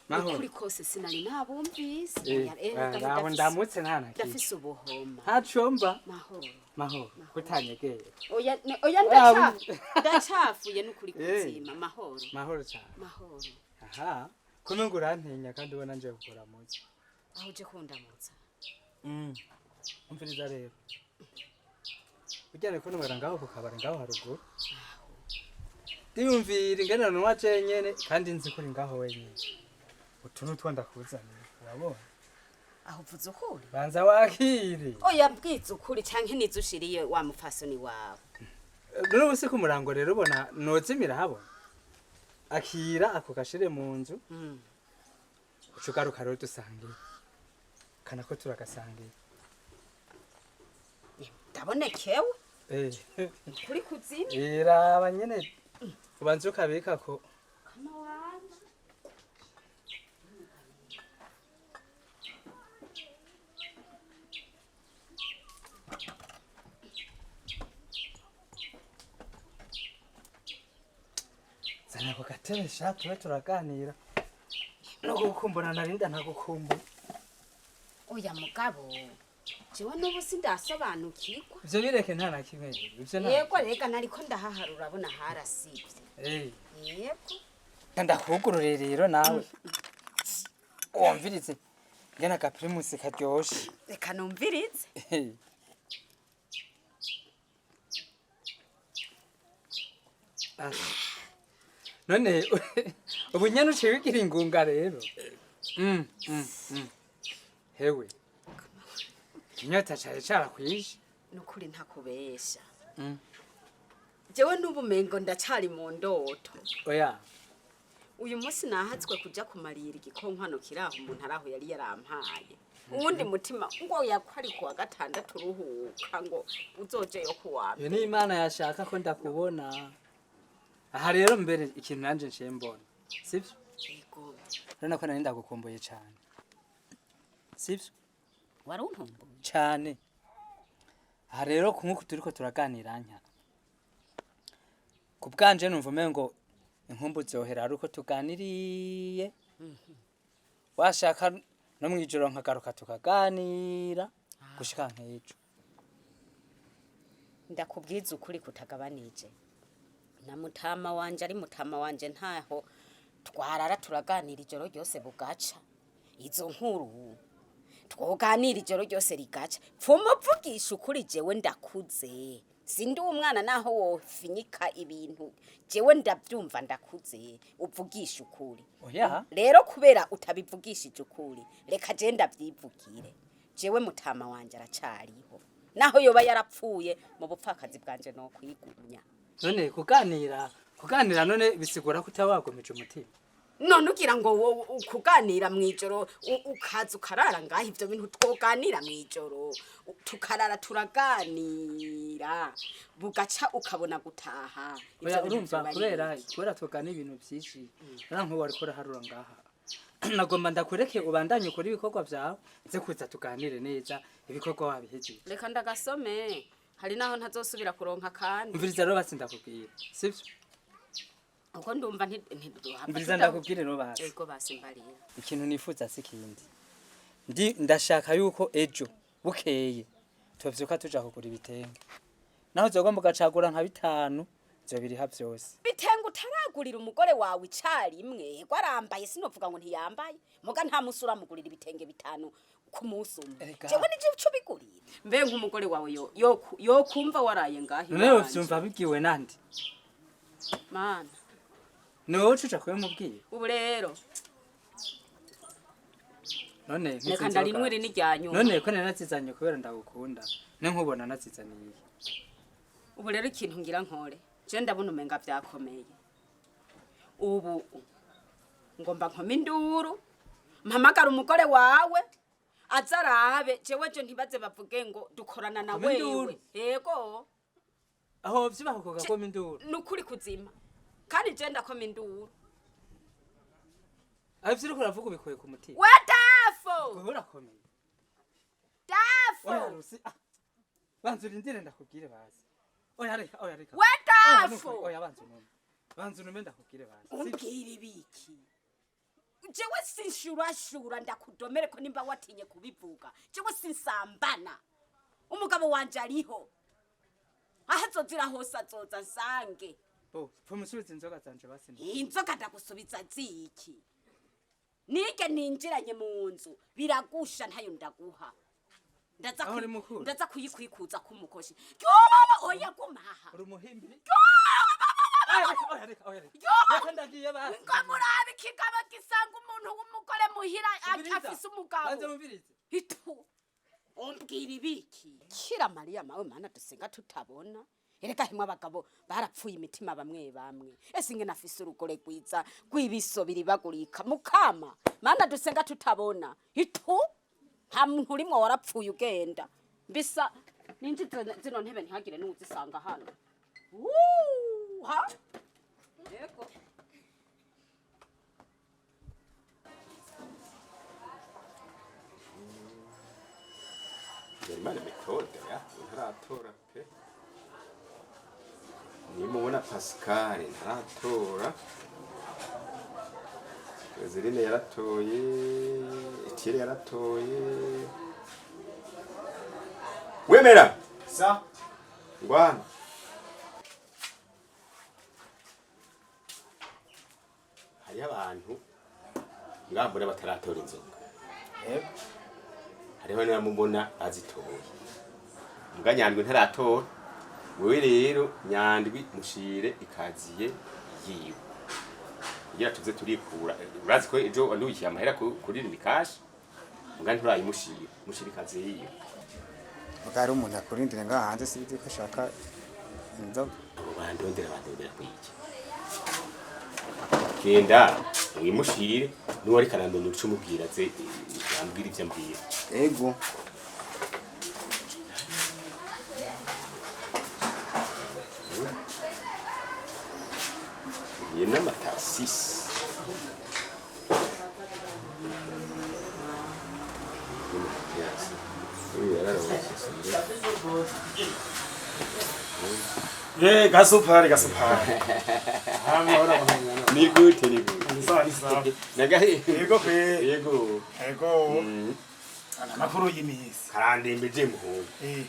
Mahoro. Ukuri kose sinari nabumvise. Ngaho ndamutse nta na kimwe. Ndafise ubuhoma. Ntacomba. Mahoro. Mahoro. Kutanyegeye. Oya oya ndacafuye n'ukuri kuzima. Mahoro. Mahoro cyane. Mahoro. Aha. Kumwe ngo urantinya kandi ubona nje kukuramutsa. Aho uje kundamutsa. Umviriza rero. Ujyane ko numara ngaho ku kabari ngaho haruguru. Ndiyumvira ingene nanywa jenyene kandi nzi ko uri ngaho wenyene. Utu nutwo ndakuzaniye, urabona? Aho uvuze ukuri? Banza wakire. Oya mbwiza ukuri canke nizo ushiriye wa mupfasoni wawe. None ubu si ku murango rero ubona nozimira habona. Akira ako gashire mu nzu. Uca ugaruka rero dusangiye. Kana ko turagasangiye. Ndabonekewe. Kuri kuzima. Iraba nyene ubanza ukabika ko. Kama wanje. Zana ako gatebe sha tube turaganira. No gukumbura narinda ntagukumbura. Oya mugabo. Jewe n'ubu sindasobanukirwa. Ivyo bireke nta na kimwe. Ivyo nta. Yego rega nariko ndahahara urabona harasivye. Yego. Ndakugurure rero nawe. Wumvirize. Ngena ka Primus karyoshe. Reka numvirize. None ubu nyene uciye wigira ingunga rero. Hewe. Inyota cari carakwishe. Nukuri ntakubesha. Jewe n'ubu mengo ndacari mu ndoto. Oya. Uyu munsi nahatswe kuja kumarira igikonkwano kiraho umuntu araho yari yarampaye. Uwundi mutima ngo yakwari kuwa gatandatu ruhuka ngo uzojeyo kuwa. Iyo ni Imana yashaka ko ndakubona. Aha rero mbere ikintu nanje nciye mbona. Sivyo? Yego. Urabona ko nari ndagukumbuye cane. Sivyo? Warunkumbuye? Cane. Aha rero nkuko turiko turaganira nka. Ku bwanje numva umengo inkumbu zohera ari uko tuganiriye. Washaka no mwijoro nkagaruka tukaganira gushika nk'ejo. Ndakubwiza ukuri kutagabanije. Na mutama wanje ari mutama wanje ntaho twarara turaganira ijoro ryose bugaca. Izo nkuru twoganira ijoro ryose rigaca. Pfuma uvugisha ukuri jewe ndakuze. Sindi umwana naho wofinyika ibintu. Jewe ndavyumva ndakuze. Uvugisha ukuri. Oya. Rero kubera utabivugishije ukuri, reka je ndavyivugire. Jewe mutama wanje aracariho. Naho yoba yarapfuye mu bupfakazi bwanje no kwigumya. None kuganira none bisigura ko utawagumije umutima. None ugira ngo kuganira mwijoro ukaza ukarara ngaho ivyo bintu twoganira mwijoro tukarara turaganira bugaca ukabona gutaha. Oya urumva kubera tugana ibintu vyinshi nara nkubu wariko uraharura ngaha. Nagomba ndakureke ubandanye ukora ibikorwa vyawe nze kuza tuganire neza ibikorwa wabihejeje. Reka ndagasome hari naho ntazosubira kuronka kandi. Umviriza rero basi ndakubwira sivyo? Uko ndumva ntiduhava. Umviriza ndakubwire rero basi. Ego basi mbarira. Ikintu nifuza si kindi. Ndashaka yuko ejo bukeye tuvyuka tuja kugura ibitenge. Naho uzogomba ugacagura nka bitanu nzobiriha vyose. Bitenge utaragurira umugore wawe icarimwe, ego arambaye sinovuga ngo ntiyambaye. Muga nta musi uramugurira ibitenge bitanu ku munsi umwe. Jewe nije uco bigurira. Mbe nk'umugore wawe yo kumva waraye ngahi. None uvyumva bibwiwe nande? Mana. Ni wowe uca kubimubwira? Ubu rero. None reka ndarinwire n'iryanyu. None ko narazizanye kubera ndagukunda. Ne nkubona nazizaniye. Ubu rero ikintu ngira nkore. Je ndabona umenga vyakomeye. Ubu ngomba nkoma induru. Mpamagara umugore wawe azarabe jewe je ntibaze bavuge ngo dukorana na wewe. Yego. Aho vyibaho kugakoma induru. Nukuri kuzima. Kandi je ndakoma induru. Ivyo uriko uravuga ubikuye ku mutima. We Dafo! Wewe urakomeye. Dafo! Oya Rusi, ah. Banza urindire ndakubwire bazi. Oya reka, oya reka. We Dafo! Oya banza unume. Banza unume ndakubwire bazi. Umbwira ibiki? Jewe sinshurashura ndakudomere ko nimba watinye kubivuga. Jewe sinsambana. Umugabo wanje ariho. Aho azozira hose azoza nsange. Bo, pfumusubiza inzoga zanje basi. Inzoga ndagusubiza ziki? Nige ninjiranye mu nzu biragusha ntayo ndaguha. Ndaza Aho uri mukuru. Ndaza kuyikwikuza kumukoshi. Yo oya gumaha. Uri umuhimbiri. Yo Oya reka, oya reka. Yo! Reka ndagiye basi. Ngo murabe ikigabo gisanga umuntu w'umugore muhira Umviriza. afise umugabo. Banza wumvirize. Itu. Umbwira ibiki? Kira Mariya mawe mana dusenga tutabona. Erega himwe abagabo barapfuye imitima bamwe bamwe. Ese ingene afise urugore rwiza rw'ibiso biribagurika mukama. Mana dusenga tutabona. Itu. Nta muntu urimwo warapfuye ugenda. Mbisa ninji zino ntebe ntihagire n'uwuzisanga hano. Wuu, ha? Yego. Imana metode ya ntaratora pe. Nimubona Pascal ntaratora. Joseline yaratoye, Etienne yaratoye. Wemera. Sa. Ngwana. Hariho abantu ngambona bataratora inzoga. Yego. Hariho n'abamubona bazitoye. Mbwa Nyandwi ntaratora. Wewe rero Nyandwi mushire ikaziye yiwe. Kugira tuze turikura. Urazi ko ejo wandukiye amahera kuri Rimikashi. Mbwa nturayimushira. Mushire ikaziye yiwe. Muga hari umuntu akurindira ngaha hanze sinzi ko ashaka inzoga. Abo bandondera bandondera kwiki. Genda wimushire nuwo ariko arandondera uce umubwira aze ambwira ivyo ambwira. Ego. Iyi ni amatasisi. Ye gasupari gasupari. Amahoro amahoro. Ni gute ni gute. Ni sawa ni sawa. Nagahe. Yego pe. Yego. Yego. Amakuru y'imisi. Karandembeje muhungu. Eh.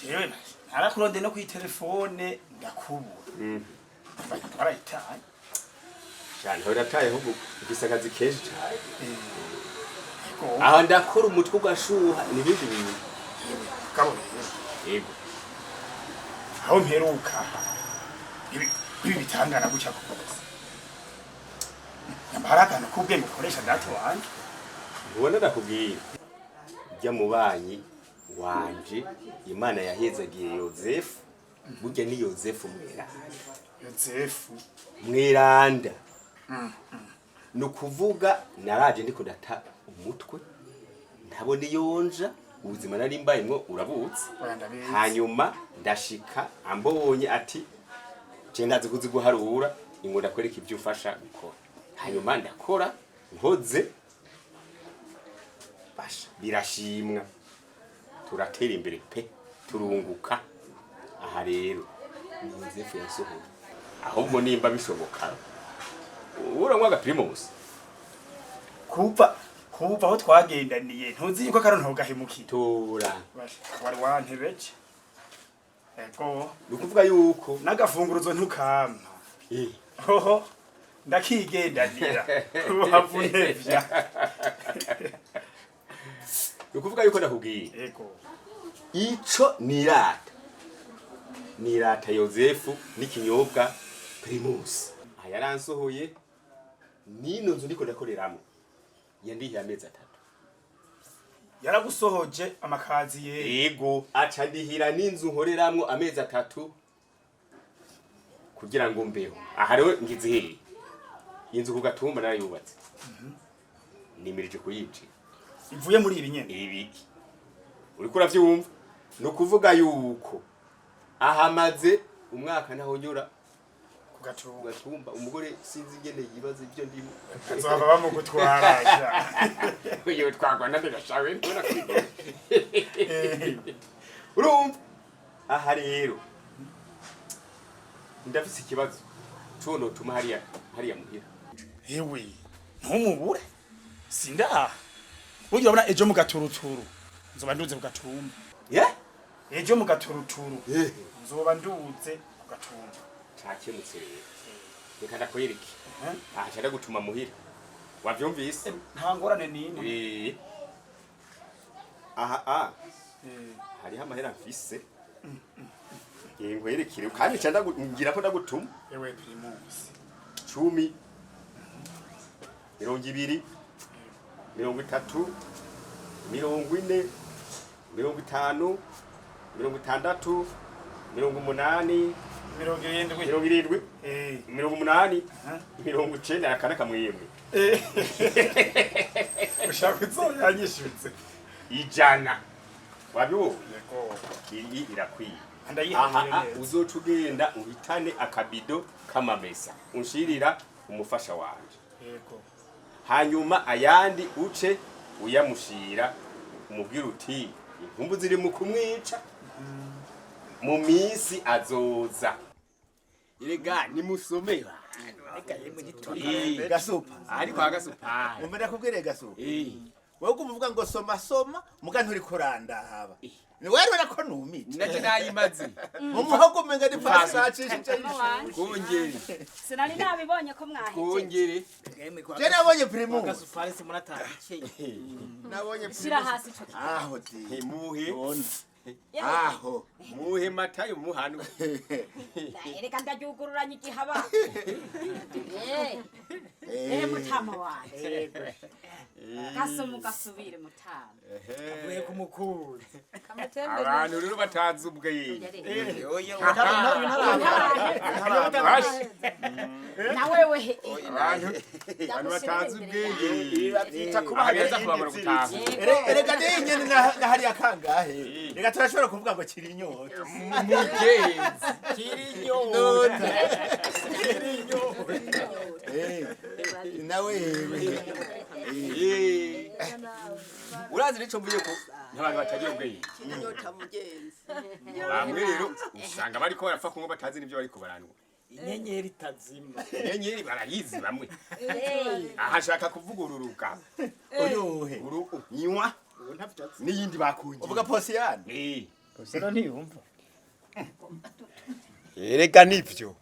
Jewe narakuronde no kwitelefone ndakubura. Barayitaye. Cyane urataye ahubwo ufise akazi kenshi cyane. Yego. Aho ndakora umutwe ugashuha ni ibindi bintu. Kabone. Yego. Aho mperuka. Ibi bitangana gucya kose. Nyamara akantu k'ubwenge ukoresha data wanje. Ubona ndakubwira. Ujya mu banyi wanje Imana yahezagiye Yozefu. Burya ni Yozefu mweranda. Yozefu mweranda. Ni ukuvuga naraje ndiko ndata umutwe ntabona iyonja ubuzima nari mbayemwo urabutse. Hanyuma ndashika ambonye ati je ndazi kuzi guharura ingo ndakwereka ibyo ufasha gukora. Hanyuma ndakora nkoze basha birashimwa turatera imbere pe turunguka. Aha rero ni Yozefu yasohoye. Ahubwo nimba bishoboka uranywa agaprimus. Kuva aho twagendaniye ntuzi yuko akaronto gahemukiye. Tora. Wari wantebeje. Ego. Ni ukuvuga yuko n'agafunguruzo ntukampa. Hoho ndakigendanira. Wavunevya. Ni ukuvuga yuko ndakubwiye. Ego. Ico nirata. Nirata Yozefu n'ikinyobwa Primus. Yaransohoye nino nzu ndiko ndakoreramo. Yandihiye amezi 3. Yaragusohoje amakazi ye. Yego, aca ndihira n'inzu nkoreramwo amezi 3 kugira ngo mbeho. Aha rero ngize hehe? Inzu ku Gatumba narayubatse. Nimirije kuyinjira. Ivuye muri ibi nyene. Ibi. Uriko uravyumva? Ni ukuvuga yuko ahamaze umwaka ntaho nyura Ku gatumba umugore sinzi ingene yibaza ibyo ndimo. Azohava bamugutwara, sha. Yewe twagwa nande gashawe ntubona kwiga. Urumva aha rero ndafise ikibazo co notuma hariya hariya muhira. Hewe, ntumubure. Sindaha. Burya urabona ejo mu gaturuturu nzoba nduze ku gatumba. Yeah? Ejo mu gaturuturu nzoba nduze ku gatumba. Cakemutse rero, reka ndakwereke aha nca ndagutuma muhira, wavyumvise? Nta ngorane n'imwe. Aha a hariho amahera mfise, nkwerekere kandi nca ngira ko ndagutuma. Ewe Primus. 10, 20, 30, 40, 50, 60, 80, 70, 70, 80, 90, aka n'akamwemwe. Ushaka uzoyanyishutse. 100 wabibonye, iyi irakwiye. Ndayihaye Aha neza. uzoca ugenda uhitane akabido k'amamesa unshirira umufasha wanje. Yego. Hanyuma ayandi uce uyamushira, umubwira uti inkumbu ziri mu kumwica, mu minsi azoza. Erega nimusome. Gasupa. Ariko agasupa. Umva ndakubwire Gasupa, wewe uguma uvuga ngo soma soma, muga nturi kurandaba ni wewe ko numije. Nacyo nayimaze. Mu muhogo umenga ni pasi acishije. Kongere. Sinari nabibonye ko mwahejeje. Kongere. Je nabonye Primus. Agasupari se munataha bikeye. Nabonye. Shira hasi ico kintu. Aho di. Muhe. Aho. Muhe matayo muhanu. Reka ndaryugururanye igihaba. Eh, mutama wanje. Gasoma ugasubire mutama. Avuye ku mukuzi. Abantu rero batazi ubwenge. Na wewe he. Abantu batazi ubwenge. Babyita kuba Ahageze kubabura gutaha. Erega niyo nyene na hariya kangahe, reka turashobora kuvuga ngo kiri inyota. Mugenzi, kiri inyota. Kiri inyota. Nawe. Urazi nico mvuye ko n'abantu batagira ubwenge. Inyota mugenzi. Bamwe rero usanga bariko barapfa kunywa batazi n'ibyo bariko baranywa. Inyenyeri itazima. Inyenyeri barayizi bamwe. Aha ashaka kuvugururuka. Uyuhe? Uru nywa n'iyindi bakungiye. Uvuga Posiyani? Eh. Posiyani ntiyumva. Erega nivyo,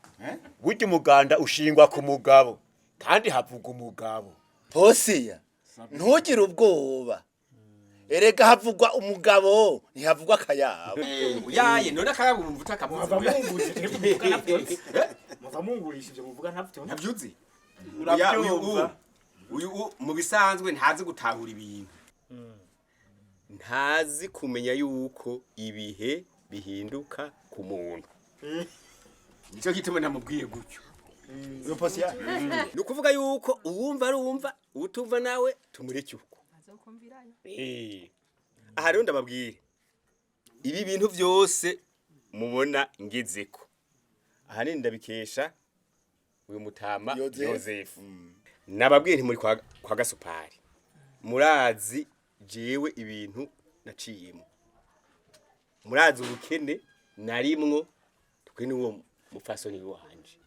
burya umuganda ushingwa ku mugabo kandi havuga umugabo. Posiya, ntugire ubwoba, erega havugwa umugabo ntihavugwa akayabo. Yaye none akayabo wumva utakavuze. Muva mungurishije muvuga ntabyo. Muva mungurishije muvuga ntabyo. Ntabyuzi. Urabyumva. Uyu mu bisanzwe ntazi gutahura ibintu. Ntazi kumenya yuko ibihe bihinduka ku muntu. Nico gituma namubwiye gutyo. Uyu Posiya. Ni ukuvuga yuko uwumva arumva, utumva nawe tumureke uko. Aha rero ndababwire, ibi bintu byose mubona ngezeko ahanini ndabikesha uyu mutama Yozefu. Nababwiye nti muri kwa Gasupari murazi jewe ibintu naciyemo, murazi ubukene narimwo twe n'uwo mupfasoni wanje,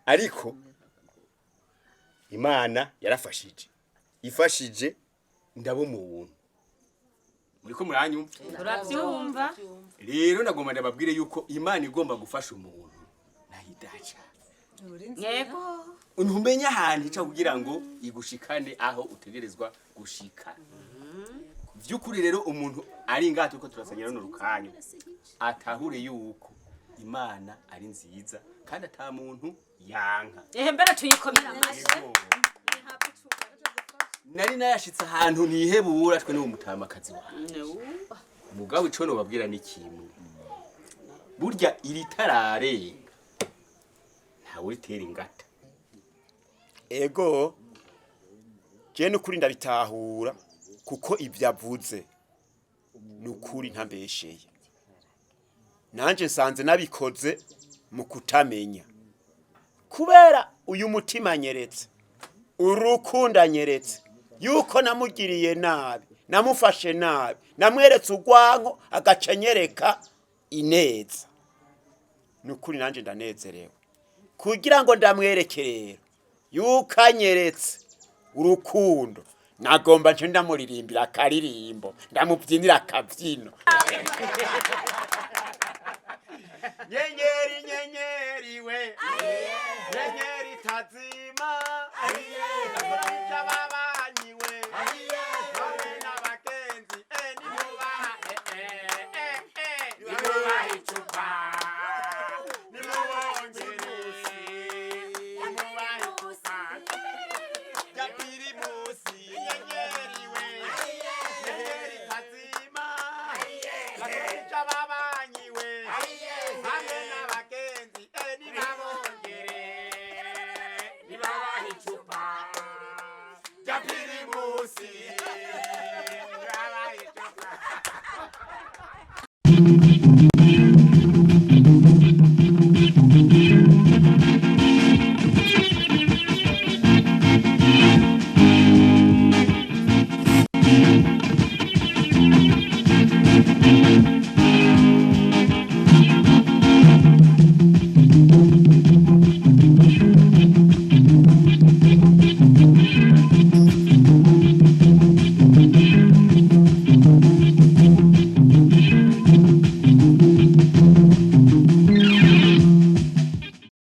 ariko Imana yarafashije, ifashije ndaba umuntu. Muriko muranyumva? Turabyumva. Rero nagomba ndababwire yuko Imana igomba gufasha umuntu nayidaca. Yego. Ntumenye ahantu ica kugira ngo igushikane aho utegerezwa gushika. Vy'ukuri rero umuntu ari ngaha turiko turasangira runo rukanyu atahure yuko Imana ari nziza kandi ata muntu yanka. Ehe mbere tuyikomera amashyi. Nari nayashitse ahantu ntihebura twe n'uwo mutamakazi wawe. Mugabo ico nobabwira ni kimwe. Burya iri tararenga ntawe uritera ingata. Ego, je nukuri ndabitahura kuko ibyo avuze nukuri ntambesheye. Nanje nsanze nabikoze mu kutamenya. Kubera uyu mutima anyeretse, urukundo anyeretse, yuko namugiriye nabi, namufashe nabi, namweretse urwanko, agaca anyereka ineza. Ni ukuri nanjye ndanezerewe kugira ngo ndamwereke rero yuko anyeretse urukundo, nagomba nce ndamuririmbira akaririmbo, ndamubyinira akabyino. Nyenyeri, nyenyeri we, nyenyeri tazima, akoresha ababanyi we hamwe n'abagenzi, nimubaha, nimubaha icupa, nimubongere, nimubaha icupa rya pirimusi. Nyenyeri we, nyenyeri tazima, akoresha ababanyi we hamwe n'abagenzi, nibabongere, nibabaha icupa rya pirimusi, nibabaha icupa.